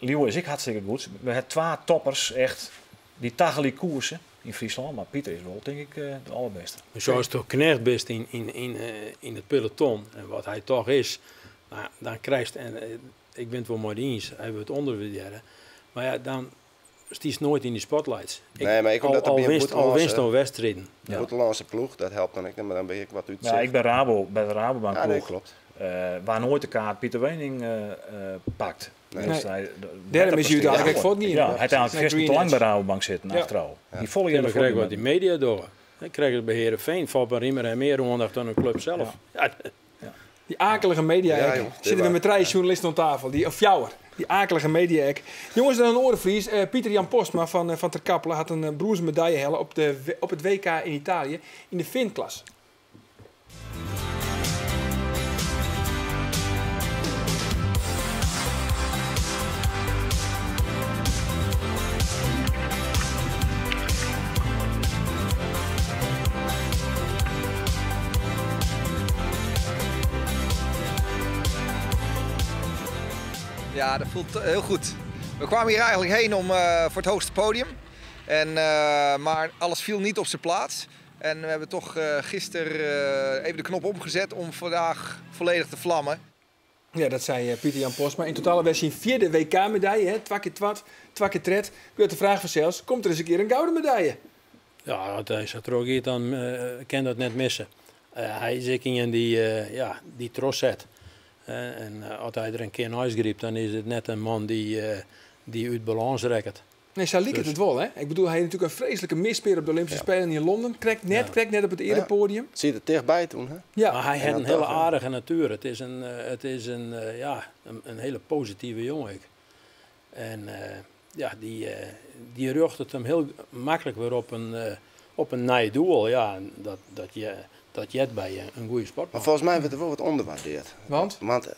Lieuwe is ek hartstikke goed. We ha twa toppers echt dy't tagelyk koerse. Yn Fryslân, mar Pieter is wol, tink ik, de allerbêste. Mar sa asto knecht bist yn it peloton, en wat hy toch is, dan krijst, en ik bin it wol mei dy iens, hy wurdt ûnderwurdearre, mar ja, dan stiest noait yn de spotlights. Nee, mar ek omdat er al by in winst, al winst no wedstriden. Bûtenlânske ploech, dat helpt dan ek net, mar dan bin ik wat út Ja, ek by Rabo, by de Rabobank Ja, nee, ploech, klopt. Waar noait de kaart Pieter Weening pakt. Nee. Dus hy, Dêrom is hy úteinlik ek fuortgien. Ja, hy hat eigenlijk Nei fiersten te Green lang by Edge. Rabobank sitten, achterôf. Die folle Ja, earder maar krijg wat fuortgien. die media dogge. Dan krijgen ze bij Heerenveen, valt bij Riemer en meer aandacht dan een club zelf. Ja. Die akelige media Ja, joh, dit Zitten we waar. met drie journalisten aan tafel. Die, of fjouwer. Die akelige media -ek. Jongens, dan een orenvries. Pieter Jan Postma van Ter Kappelen had een bronzen medaille hellen op het WK in Italië in de Finn-klasse. Ja, dat voelt heel goed. We kwamen hier eigenlijk heen om voor het hoogste podium. Maar alles viel niet op zijn plaats. En we hebben toch gisteren even de knop omgezet om vandaag volledig te vlammen. Ja, dat zei Pieter Jan Postma. In totaal werd zijn vierde W K-medaille. Hè? Twa keer twat, twa keer tred. Ik de vraag vanzelfs, komt er eens een keer een gouden medaille? Ja, als hij zo terug gaat, dan kan dat net missen. Hij is ook in die, ja, die tros zet. En als hij er een keer naast griep, dan is het net een man die uit balans rekt. Nee, zo liep het Dus het wel, hè? Ik bedoel, hij heeft natuurlijk een vreselijke mispeer op de Olympische Spelen in Londen. Krekt net op het erepodium. Zie je er dichtbij toen, hè? Ja. Maar hij En heeft dan een hele toch, hè? aardige natuur. Het is een hele positieve jongen. En ja, die rucht het hem heel makkelijk weer op een nieuw doel. Ja, en dat jet bij je een goede sportman. Maar volgens mij wordt er wel wat onderwaardeerd. Want? Want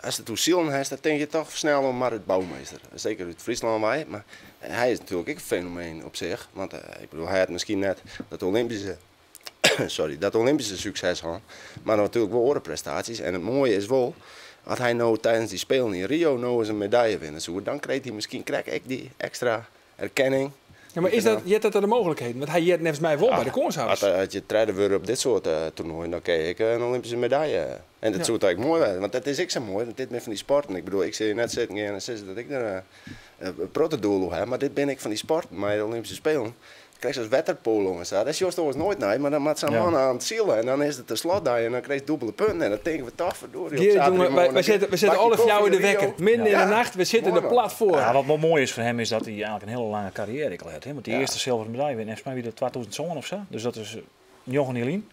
als het hoe zielen heeft, dan denk je toch snel om Marit Bouwmeester. Zeker uit Friesland wij. Maar hij is natuurlijk ook een fenomeen op zich. Want ik bedoel, hij had misschien net dat Olympische, sorry, dat Olympische succes gehad. Maar natuurlijk wel andere prestaties. En het mooie is wel, als hij nou tijdens die Spelen in Rio nou eens een medaille winnen zou, dan kreeg hij misschien krijg ik die extra erkenning. Ja, maar is dat, je hebt dat de mogelijkheden? Want hij jet volgens mij wel bij de Koornshouders. Als je trainer wordt op dit soort toernooien, dan krijg ik een Olympische medaille. En dat zou eigenlijk mooi zijn, want dat is ik zo mooi, want dit ben van die sporten. Ik bedoel, ik zie je net zitten en zeggen dat ik er een protodoel heb, maar dit ben ik van die sporten, maar de Olympische Spelen. Krijg je als waterpolo en zo. Dat is juist trouwens nooit naar, maar dan maakt zo'n man aan het zielen en dan is het de slotdag en dan krijg je dubbele punten en dan denken we toch, verdorie, op Gerrit, jongen, zaterdagmorgen wij zetten bakje alle koffie jou in de in Rio. wekker. Midden in de nacht, we zitten er plat voor. Ja, wat wel mooi is voor hem is dat hij eigenlijk een hele lange carrière al heeft. Hè? Want die eerste zilveren medaille wint, volgens mij weer de 2000 of zo. Dus dat is Jochen Helien.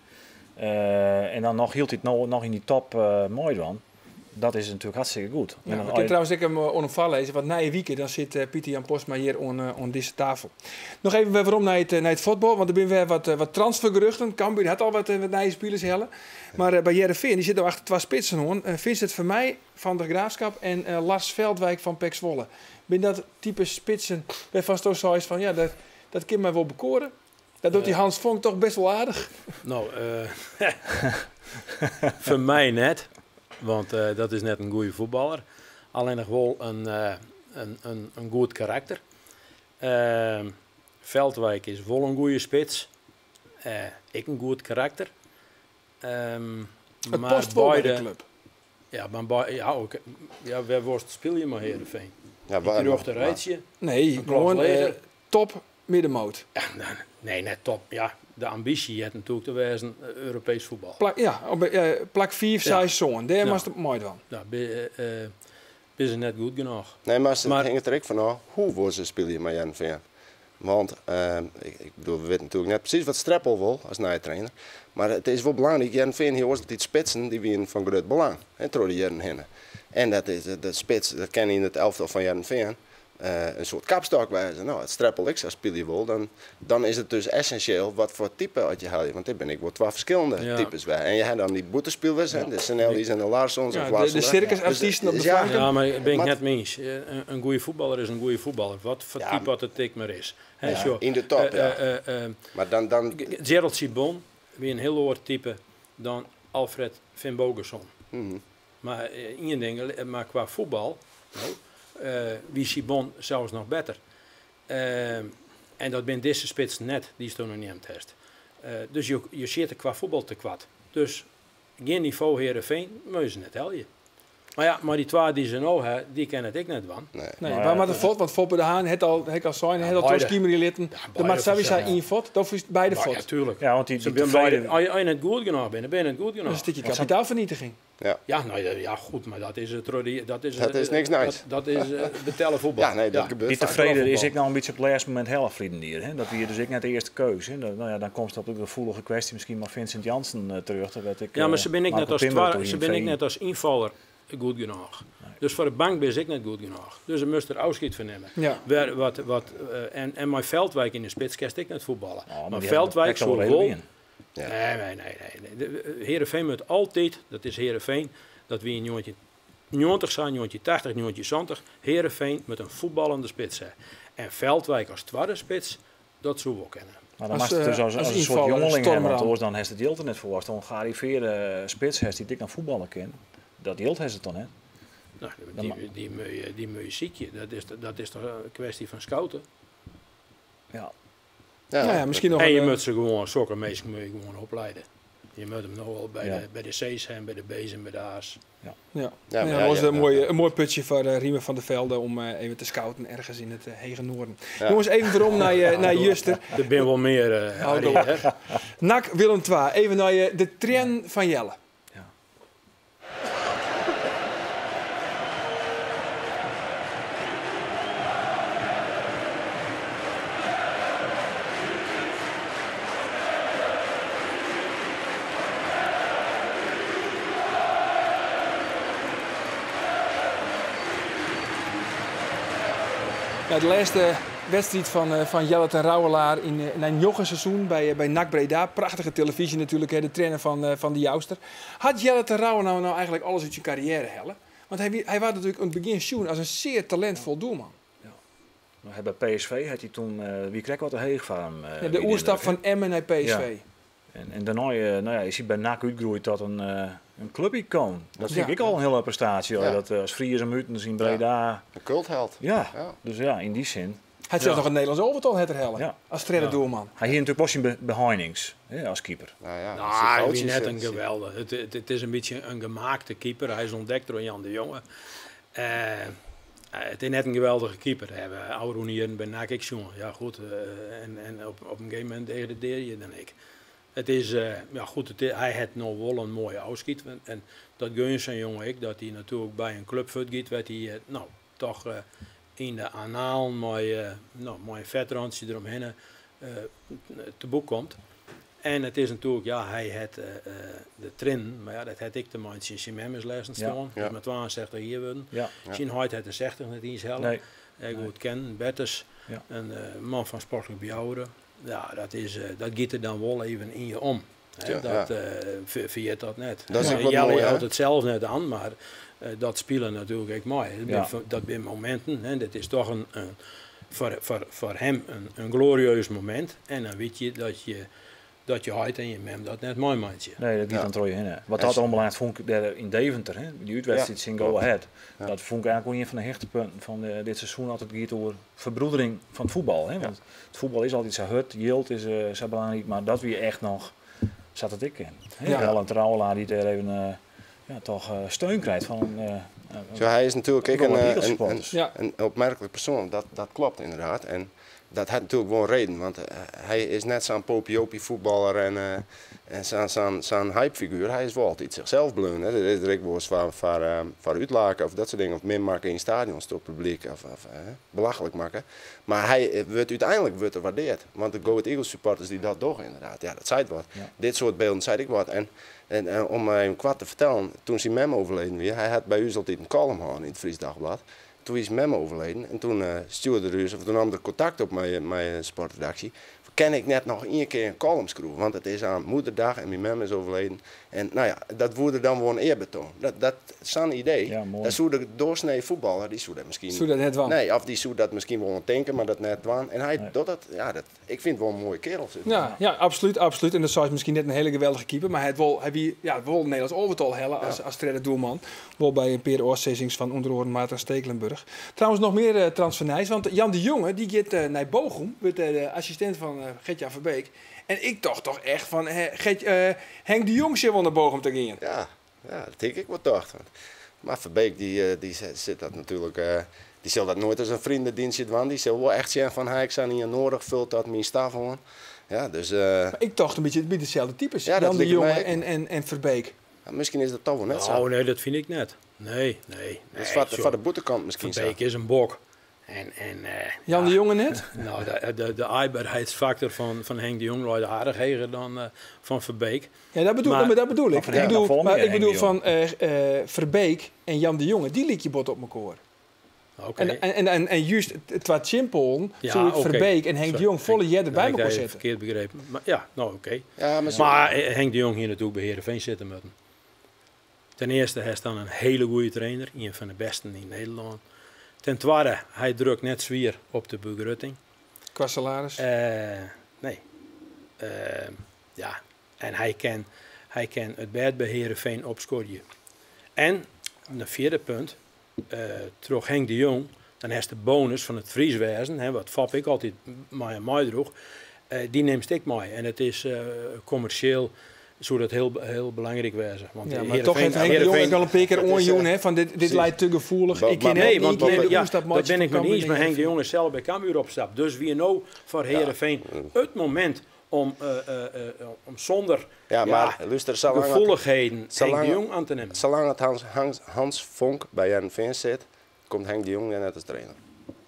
En dan nog hield hij het nog in die top mooi dan. Dat is natuurlijk hartstikke goed. Ja, En dan we al kunnen je trouwens ik hem onopvallen lezen, want na je weekend dan zit Pieter Jan Postma hier on deze tafel. Nog even weer waarom naar het voetbal, want er zijn weer wat transfergeruchten. Cambuur had al wat nieuwe spelers hellen. Maar bij Heerenveen, die zit er achter twee spitsen hoor. Vincent Vermeij van de Graafschap en Lars Veldwijk van PEC Zwolle. Ben dat type spitsen waarvan het zo is van, ja, dat kan mij wel bekoren. Dat doet die Hans Vonk toch best wel aardig. Nou, voor mij net. Want dat is net een goede voetballer. Alleen nog wel een goed karakter. Veldwijk is wel een goede spits. Ik een goed karakter. Het Maar past wel bij de beide club. Ja, maar ja, ook. Ja, waar worst speel je maar Heerenveen? Ja, In waar- het rechter rijtje. Nee, Een klok gewoon, leger. top middenmoot. Ja, nee, nee, net top. Ja, de ambitie heeft natuurlijk te wezen Europees voetbal. Plak, ja, op plak 4, 6 zo'n. Daar was het mooi van. Ja, ben ze net goed genoeg. Nee, maar ze Maar hing het er ook van af. Hoe wordt ze spelen met Heerenveen? Want ik bedoel, we weten natuurlijk net precies wat Streppel wil als nieuwe trainer. Maar het is wel belangrijk. Heerenveen hier was altijd spitsen die winnen van groot belang. Hè, door de jaren heen. En dat is de spits, dat ken je in het elftal van Heerenveen. Een soort kapstok wijzen. Nou, het Streppel ik zou spelen wil, dan is het dus essentieel wat voor type had je haal. Want dit ben ik wel twee verschillende types bij. En je hebt dan die boetespelers, hè, de Senelli's en de Larssons. Ja, of de Larsen, hè. circusartiesten op de Dus, ja. flanken. Ja, maar ben ik Maar net mee eens. Een goede voetballer is een goede voetballer. Wat voor type wat het tik maar is. Hè, Ja, zo. in de top, ja. Maar dan Gerald Sibon, weer een heel ander type dan Alfred Finnbogason. Maar één ding, maar qua voetbal, nou, wie Sibon zelfs nog beter. En dat binne dizze spitsen net, dy'tsto no neamd hast. Dus je sitte kwa voetbal tekoart. Dus gjin nivo Heerenveen, moatte se net helje. Mar ja, mei dy twa dy't se no ha, dy kinne it ek net dwaan. Nee, wa moat der fuort? Want Foppe de Haan hat al, ha ik al sein, hat al trochskimerje litten. Der moat sawiesa ien fuort. Do fynst beide fuort. Ja, tuerlik. Ja, want die Se binne beide, as je net goed genôch binne, binne net goed genôch. Dat is in stikje kapitaalfernietiging. Ja. Ja, nou ja, ja, goed, maar dat is het door die, dat is, Dat is niks nijs. Dat is betelle voetbal. Ja, nee, dat gebeurt Die vaak. tevreden is ik nou een beetje op het laatste moment helft verleden hier. Hè? Dat wie dus ik net de eerste keuze. Hè? Dat, nou ja, dan komt het op de gevoelige kwestie misschien maar Vincent Janssen terug. Dat werd ik, Ja, maar ze ben ik Marco net als Timber twa, toen ze in ben ik VI. net als invaller goed genoeg. Dus voor de bank ben ik net goed genoeg. Dus ze moest er afscheid van nemen. Ja. Waar, wat, wat, en mijn Veldwijk in de spits kerst ik net voetballen. Oh, maar maar die Veldwijk hebben zou wel wel. redelijk Ja. Nee, nee, nee, nee, nee. De Heerenveen moet altijd, dat is Heerenveen, dat we in 1990 zijn, 1980, 1970, Heerenveen met een voetballende spits hebben. En Veldwijk als tweede spits, dat zullen we ook kennen. Maar dan Als, mag het dus als als een soort invaller, jongeling hebben, want stormram. anders dan heeft het jild er net voor. Als dan een gearriveerde spits heeft die dik aan voetballen kan, dat jild heeft het dan, hè? Nou, Dan die moet je ziekje, dat is toch een kwestie van scouten. Ja. Ja, Nou ja, misschien nog En je een, moet ze gewoon, sokke mensen moet je gewoon opleiden. Je moet hem nog wel bij, Ja. de C's en bij de B's en bij de A's. Ja, Ja, ja, maar dat ja, was ja, een, ja. mooi putje voor Riemen van der Velde om even te scouten ergens in het Hege Noorden. Ja. Jongens, even waarom naar Juster. Er zijn wel meer, Hou Harry, door. hè? NAC Willem II, even naar de train van Jelle. Ja. Ja, de laatste wedstrijd van Jelle ten Rouwelaar in een jonge seizoen bij NAC Breda. Prachtige televisie natuurlijk, hè, de trainer van de Jouster. Had Jelle ten Rouwelaar nou eigenlijk alles uit zijn carrière hellen? Want hij was natuurlijk in het begin zien als een zeer talentvol doelman. Ja. Maar hij bij PSV had hij toen, wie kreeg wat de heeg van hem, Ja, de wie oerstap indruk, hè? van Emmen naar PSV. Ja. En daarna is hij bij NAC uitgegroeid tot een clubicoon. Dat vind Ja. ik al een hele prestatie. Hoor. Ja. Dat als Fries en Mutens in Breda. Een cultheld. Ja. Ja. Dus ja, in die zin. Hij had zelfs nog een Nederlands overtal het herhalen. Ja. Als trainer doelman. Hij hier natuurlijk was zijn behindings, hè, als keeper. Nou ja, Nou, als die hij is foutjes, net een geweldig. Het is een beetje een gemaakte keeper. Hij is ontdekt door Jan de Jonge. Het is net een geweldige keeper. We hebben Auroen hier bij NAC ik jongen. Ja goed, en op een gegeven moment degradeer je dan ik. Het is, ja goed, het is, hij had nog wel een mooie afschiet. En dat gun je zijn jongen ik, dat hij natuurlijk bij een club voetgiet, werd hij toch in de anaal met mooi vetrandje eromheen te boek komt. En het is natuurlijk, ja, hij had de trin, maar ja, dat had ik te maken sinds zijn mem is lessen staan. Dus met 62 hier worden. Zijn huid had de 60 net eens helpen. Goed kennen, Bertus, een man van Sportclub Bouwen. Ja, dat giet er dan wel even in je om. Hè, dat, vergeet dat net. Dat is ook wat Jelle mooi, hè? houdt het zelf net aan, maar dat spelen natuurlijk ook mooi. Dat zijn momenten, hè, dat is toch voor hem een glorieus moment. En dan weet je dat je dat je huid en je mem dat net mooi maakt. Nee, dat gaat dan troje heen, hè. Wat dat onbelangrijk vond ik daar in Deventer, hè, die uitwedstrijd in Go Ahead. Dat vond ik eigenlijk ook een van de hechtepunten van dit seizoen altijd gaat over verbroedering van het voetbal. Hè. Want het voetbal is altijd zo hard, yield is zo belangrijk, maar dat weer echt nog zat het ik in. Hè. Wel een trouwelaar die daar even toch steun krijgt van Zo, hij is natuurlijk ook Go Ahead Eagles supporters. een opmerkelijk persoon, dat klopt inderdaad. En dat had natuurlijk wel een reden, want hij is net zo'n popiopie voetballer en zo'n hypefiguur. Hij is wel altijd zichzelf bleun. Hè. Dat is er ook wel eens voor uitlaken of dat soort dingen, of min maken in stadions door het publiek of belachelijk maken. Maar hij wordt uiteindelijk wordt er gewaardeerd, want de Go Ahead Eagles supporters die dat doen inderdaad, ja, dat zei het wat. Dit soort beelden zei ik wat. En om even kwart te vertellen, toen zijn mem overleden weer, hij had bij ons altijd een column gehad in het Fries Dagblad. Toen is mem overleden en toen stuurde er dus, of toen nam er contact op met mijn sportredactie. Kin ik net noch ien kear in kollum skriuwe, want it is aan moederdag en myn mem is overleden. En no ja, dat woe er dan wol in earbetoan. Dat, dat, sa'n idee, Ja, moai. dat soe de doorsnee fuotballer, dy soe dat miskien... Soe dat net dwaan. Nee, of dy soe dat miskien wol oan tinke, mar dat net dwaan. En hy docht dat, ja, dat, ik fyn it wol in moaie kerel. Sis mar. Ja, ja, absolút, absolút. En dat seist miskien net in hiele geweldige keeper, mar hy hat wol, hy wie, ja, wol Nederlânsk alvetal helle as, as tredde doelman. Wol by in pear ôfsizzings fan ûnder oaren Maarten Stekelenburg. Trouwens noch mear eh, transfernijs, want Jan de Jonge dy giet eh, nei Bochum, wurdt dêr de assistint fan eh, Gertjan Verbeek. En ik tocht toch echt fan, Gert, Henk de Jong sil wol nei Bochum ta gean. Ja, ja, dat hie ik ek wol tocht. Mar Verbeek dy, dy sit dat natuerlik, dy sil dat noait as in vriendendienstje dwaan. Dy sil wol echt sjen fan, ha ik sa'n ien noadich, fult dat myn staf oan. Ja, dus... Mar ik tocht in bytsje, it binne deselde types, Ja, dat Jan de liket my Jonge ek. en, en, en Verbeek. Ja, miskien is dat toch wol net sa. Nou, nee, dat fyn ik net. Nee, nee. Dat is foar de bûtenkant miskien sa. Verbeek is in bok. En, en, Jan de Jonge net? Nou, de, de, de aaibaarheidsfactor van, van Henk de Jong leit aardich heger dan fan Verbeek. Ja, dat bedoel, Maar- maar dat bedoel ik. Van Ik Henk bedoel, nog folle mar mear, ik Henk bedoel de fan Verbeek en Jan de Jonge, dy lykje bot op mekoar. Oké. En, en, en, en juist twa tsjinpoalen Ja, soe ik oké. Verbeek en Henk de Sorry. Jong folle earder by Nee, ik mekoar heb setten. verkeerd begrepen. Maar ja, nou oké. Ja, maar, zo- Maar Henk de Jong hie natuerlik by Heerenveen sitte moatten. Ten earste, hy is dan in hiele goede trainer, ien fan de bêsten yn Nederlân. Ten twadde, hy drukt net swier op de begrutting. Kwa salaris. Nee. Ja, en hy kin, hy kin it bêd by Heerenveen opskodzje. En, in fjirde punt, troch Henk de Jong, dan hast de bonus fan it Fries wêzen, hè, wat Fop ek altyd mei him meidroech, dy nimst ek mei. En it is kommersjeel soe dat hiel, hiel belangryk wêze. Want Ja, mar toch hat Henk de Jong ek al in pear kear Dat is, oanjûn, hè, fan dit, dit precies. leit te gefoelich. Ba- Ik kin maar- net Nee, want ien kear nee, de ja, oerstap dat meitsje bin ik fan mei iens, Cambuur mar nei Henk de Hearrenfean. Jong is sels by Cambuur opstapt. Dus wie no foar Heerenveen it momint om, om sûnder Ja, mar lúster, salang it- gefoelichheden Henk de salang- Jong oan te nimmen. Salang it Hans, Hans, Hans Vonk by Hearrenfean sit, komt Henk de Jong dêr net as trainer.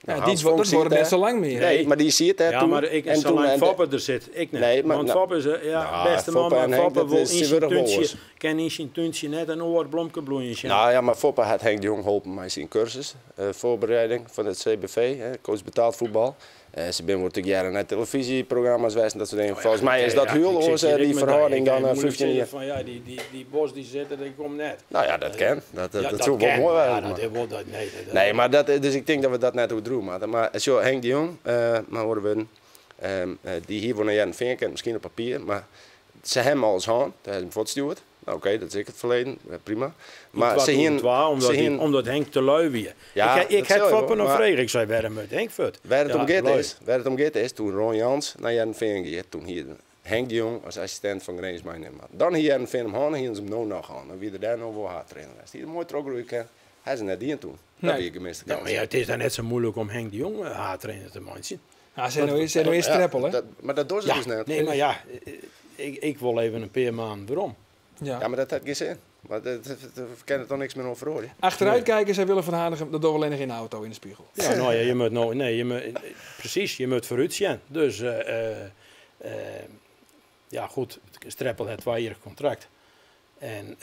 Ja, Nou, dy Hans dat Vonk duorret siet net dêr. sa lang mear. Nee, mar dy siet dêr Ja, toen. mar ik, en toen salang en de- Foppe der sit, ik net. Nee, maar- Want nou, Foppe is, ja, nou, bêste man, Foppe mar en Henk, Foppe dat wol is yn syn tsjintwurdich wol túntsje, oars. kin yn syn túntsje net in oar blomke bloeien sjen. Nou ja, mar Foppe hat Henk de Jong holpen mei syn kursus, foarbereiding fan it CBV, hè, coach betaald voetbal. Se binne wol tegearre nei telefyzjeprogramma's west en dat soart dingen. Folgens my is dat Oh Ja, hiel ik sit oars, hjir ek dy met ferhâlding, dy. Ik dan kan moeilijk 15 jier. sizze Van, ja, dy, dy, dy Bos dy sit der, dy komt net. Nou ja, dat kin. Dat, Ja, dat soe wol kin. moai Ja, wêze. dat maar- is wol dat, nee, dat, Nee, mar dat, dus ik tink dat we dat net oerdriuwe moatte. Mar sjoch, Henk de Jong, mei oare wurden, dy hie wol nei Hearrenfean kind, miskien op papier, mar se hawwe him alris hân, dêr hawwe se him fuortstjoerd. Nou, oké, dat is ek it ferleden, prima. Mar se hienen, 2002, omdat, se hienen, omdat Henk te lui wie. Ja, ik ik dat ha sil Foppe wol, noch mar- frege. Ik sei, wêrom moat Henk fuort? Wêr it Ja, om giet lui. is, wêr it om giet is, doe't Ron Jans nei Hearrenfean gie, doe hie Henk de Jong as assistint fan Grins meinimme moatten. Dan hie Hearrenfean him hân, hienen se him no noch hân. Dan wie er dêr no wol haadtrainer west. Hie er moai trochgroeie kind. Hawwe se net dien toen. Dat Nee. wie in gemiste Nou, kâns. maar ja, it is dan net sa muoilik om Henk de Jong haadtrainer te meitsjen. Ja, se no earst, se no earst Ja, Streppel, hè? dat, mar dat dogge se Ja, dus net. nee, mar ja, ik wol even in pear maanden werom. Ja. Ja, mar dat hat gjin sin. Mar dat, dat, dat, we kinne der toch niks mear oan feroarje. Achteruit kijken, zei Willem van Hanegem, dat dogge we allinnich yn de auto yn de spegel. Ja, nou ja, je moet nou, nee, je moet, precies, je moet foarút sjen. Dus, ja goed, Streppel hat twajierrich kontrakt. En,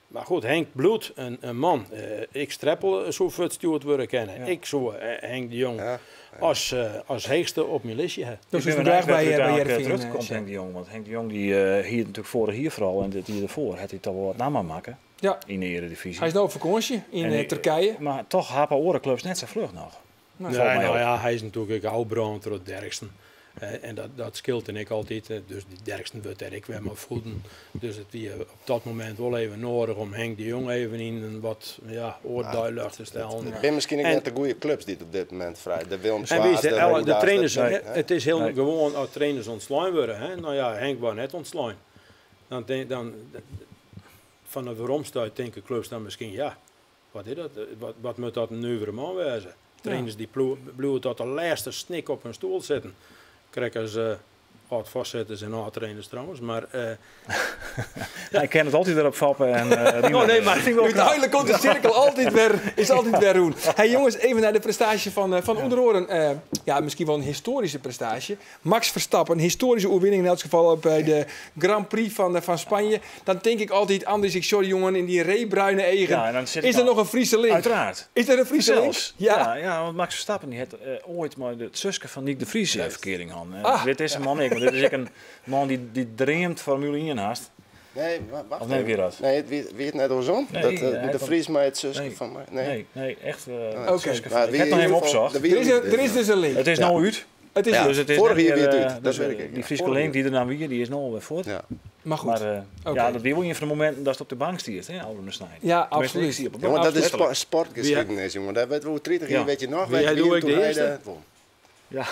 mar goed, Henk bliuwt in man. Ik Streppel soe fuortstjoerd wurde kinne. Ja. Ik soe Henk de Jong Ja. as heechste op myn listje ha. Dus Ik is bin graach benijd by, wêr't by úteinlik, Hearrenfean, terugkomt Sjen. Henk de Jong. Want Henk de Jong die hier natuerlik foarich jier foaral en dit jier derfoar hat hy toch wol wat namme makke Ja. yn de Eredivisie. Hy is no op fakânsje yn En ik- Turkije. Mar toch ha oare klups net sa fluch noch. Nee. Nee, Falt my nou op. ja, hy is natuerlik ek ôfbrând troch Derksen. En dat, dat skeelt en ek altyd. Dus dy Derksen wurdt dêr ek wer mei voeden. Dus it wie op dat momint wol even nedich om Henk de Jong even yn in wat ja, oar deiljocht te stellen. It binne miskien ek En- net de goede klups dy't op dit momint frij. De Willem En Zwaars, wist je, de de Roda's, trainers, dat- hè, it is hiel Nee. gewoan as trainers ûntslein wurde. Hè? Nou ja, Henk waard net ûntslein. Dan, denk, dan fan de weromstuit tinke klups dan miskien, ja, wat is dat? Wat, wat moat dat in nuvere man wêze? Trainers dy bliuwe tot de lêste snik op hun stoel sitten. Krekt as Âld-foarsitters en âld-trainers trouwens, mar... Ja, ik kin it altyd wer op Foppe en Oh, nee, maar uiteindelijk komt de cirkel altijd weer, is altijd weer rond. Hey jongens, even naar de prestatie van onder oren. Ja, misschien wel een historische prestatie. Max Verstappen, een historische overwinning in elk geval op de Grand Prix van Spanje. Dan denk ik altijd, Andries, ik sorry jongen, in die reebruine egen. Ja, en dan zit Is ik er al nog een Friese link? Uiteraard. Is er een Friese link? Zelfs. Ja. Ja, ja, want Max Verstappen die had ooit maar het zuske van Nick de Vries verkering aan. Dit is een man, ik, want dit is ook een man die dreamt Formule 1 haast. Nee, wacht Of neem ik even. weer dat? Nee, het wie het net andersom? Nee, dat hij de had Vries met het zuske Nee. van mij. Nee. Nee, nee, echt, Oh, het zuske van Maar Ik wie heb nog in even ieder geval- opgezocht. de wie Er is dus een link. Het is Ja. nou uit. Het is Ja. uit. Dus het is Vorig net jaar weer, weer het uit, dat dus, weet ik, die ja. Friese Vorig link jaar. die er nou weer, die is nou alweer voort. Ja. Maar goed. Maar Oké. ja, dat weer wel een van de momenten dat het op de bank stiert, hè, Alwin Snijder. Ja, Tenminste, ik absoluut. zie op de Ja, want bank. dat is Letterlijk. sportgeschiedenis, jongen. Daar weten we hoe 30 jaar, Ja. weet je nog. Wie weet jij wie doe ik toen de hij eerste? de won. Ja,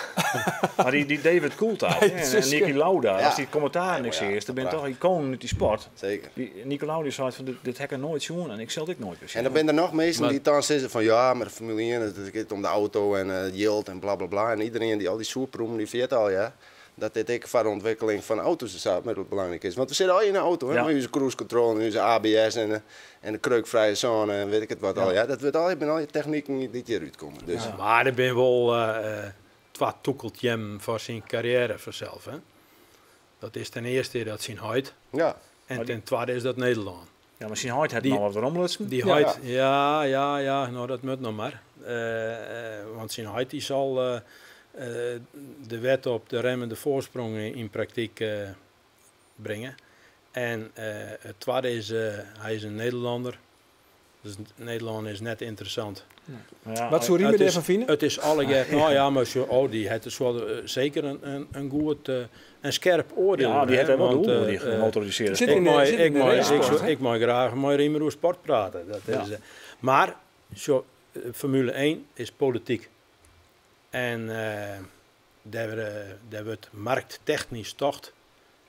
maar die David Coulthard, hè, en Suske. Niki Lauda, Ja. als die commentaar niks Ja, is, dan ben je prachtig. toch icoon uit die sport. Zeker. Die Niki Lauda zei van, dit heb ik nooit zien en ik zal dit nooit meer zien. En dan ben er nog mensen Maar die dan zeggen van ja, maar de Formule 1, het gaat om de auto en yield en bla bla bla. En iedereen die al die soeproemen, die vindt al, ja, dat dit ook voor de ontwikkeling van auto's zo belangrijk is. Want we zitten al in een auto, hè, Ja. met onze cruise control en onze ABS en de kreukvrije zone en weet ik het wat al. Ja. Dat wordt al, ik ben al je technieken die hieruit komen. Dus. Ja. Maar er ben wel twee toekeltjem voor zijn carrière vanzelf. Hè? Dat is ten eerste dat zijn huid. Ja. En Maar die ten tweede is dat Nederland. Ja, maar zijn huid had Die nog wat romlutsen. Die Ja. huid, ja, ja, ja, nou dat moet nog maar. Want zijn huid die zal de wet op de remmende voorsprong in praktijk brengen. En het tweede is, hij is een Nederlander. Dus Nederland is net interessant. Ja, Wat zou Riemer daarvan vinden? Het is alle keer, nou ja, maar zo, oh, die heeft dus wel zeker een goed en scherp oordeel. Ja, die hè, heeft wel want, doel, die gemotoriseerde Zit Ik in de- mag, zit in ik de mag, ik racesport, zou, hè? ik mag graag met Riemer over sport praten. Dat is, maar zo, Formule 1 is politiek. En daar wordt markttechnisch tocht.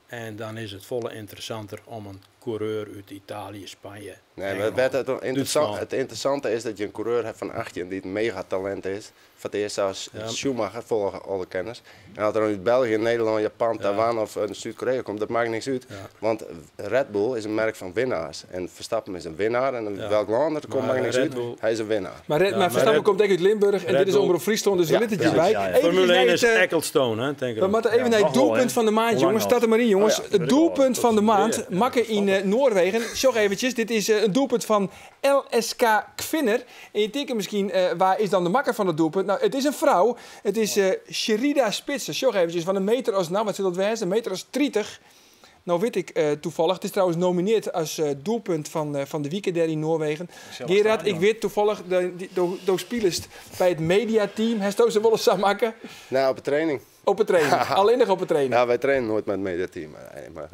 En dan is het volle interessanter om een coureur uit Italië, Spanje, Nee, maar Engeland, Duitsland. het interessante is dat je een coureur hebt van 18 die het megatalent is. Voor het eerst als Schumacher, volgen alle kennis. En als er dan uit België, Nederland, Japan, Taiwan of Zuid-Korea komt, dat maakt niks uit. Ja. Want Red Bull is een merk van winnaars. En Verstappen is een winnaar. En Ja. welk land er komt, Maar maakt niks Red uit. Bull Hij is een winnaar. Maar, Ja, maar maar Verstappen Red komt echt uit Limburg en Red dit is Bull Omroep Friesland, dus we Ja, lieten het precies. hierbij. Ja, ja. Even Formule naar 1 het, is Ecclestone, hè, denk ik. We moeten even Ja, naar het nog wel, doelpunt hè? van de maand, Hoe lang jongens. nog? Staat er maar in, jongens. Oh ja, Het weet ik al. doelpunt Dat van de is maand, weer, ja, Makke dat is in Noorwegen. Sjog eventjes, dit is een doelpunt van LSK Kvinner. En je denkt misschien, waar is dan de makker van het doelpunt? Nou, het is een vrouw. Het is Sherida Spitsen. Sjog eventjes, van een meter als, nou wat zit dat wijzen? Een meter als 30. Nou weet ik toevallig, het is trouwens nomineerd als doelpunt van de weekend daar in Noorwegen. Zelfs Gerard, stadion. ik weet toevallig, de spelers bij het mediateam, hij stoot ze wel eens aan maken. Nou, op de training. Op de training, alleen nog op de training. Ja, wij trainen nooit met het mediateam. Maar,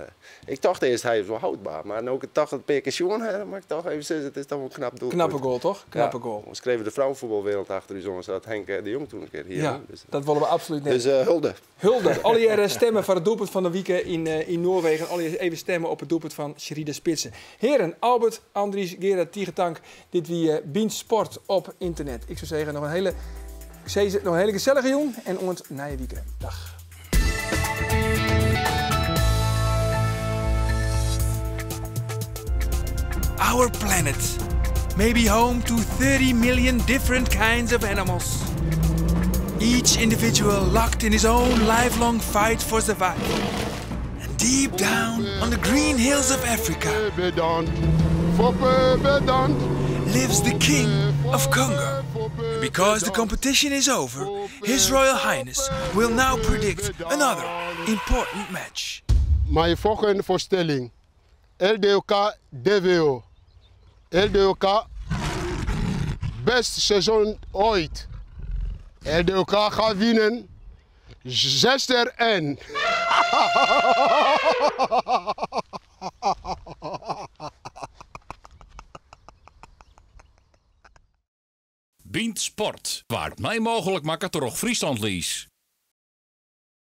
ik dacht eerst, hij is wel houdbaar. Maar nu ik het toch een paar keer zien, hè, maar ik toch even zeggen, het is toch wel een knap doelpunt. Knappe goal, toch? Knappe Ja. goal. We schreven de vrouwenvoetbalwereld achter u, jongens. Dat Henk de Jong toen een keer hier. Ja, hè. Dus, dat willen we absoluut niet. dus hulde. Hulde. Alle jaren stemmen voor het doelpunt van de week in Noorwegen. Alle jaren even stemmen op het doelpunt van Sherida Spitsen. Heren, Albert, Andries, Gerard, Tigetank. Dit wie Bien Sport op internet. Ik zou zeggen, nog een hele, ik zei ze, nog een hele gezellige jong en ont na je weekend. Dag. Our planet may be home to 30 million different kinds of animals. Each individual locked in his own lifelong fight for survival. And deep down on the green hills of Africa lives the king of Congo. And because the competition is over, His Royal Highness will now predict another important match. Mijn volgende voorstelling. LDOK DWO. LDOK, best seizoen ooit. LDOK gaat winnen. 6-1. Bynt Sport, waar het mij mogelijk maakt door Friesland Lies.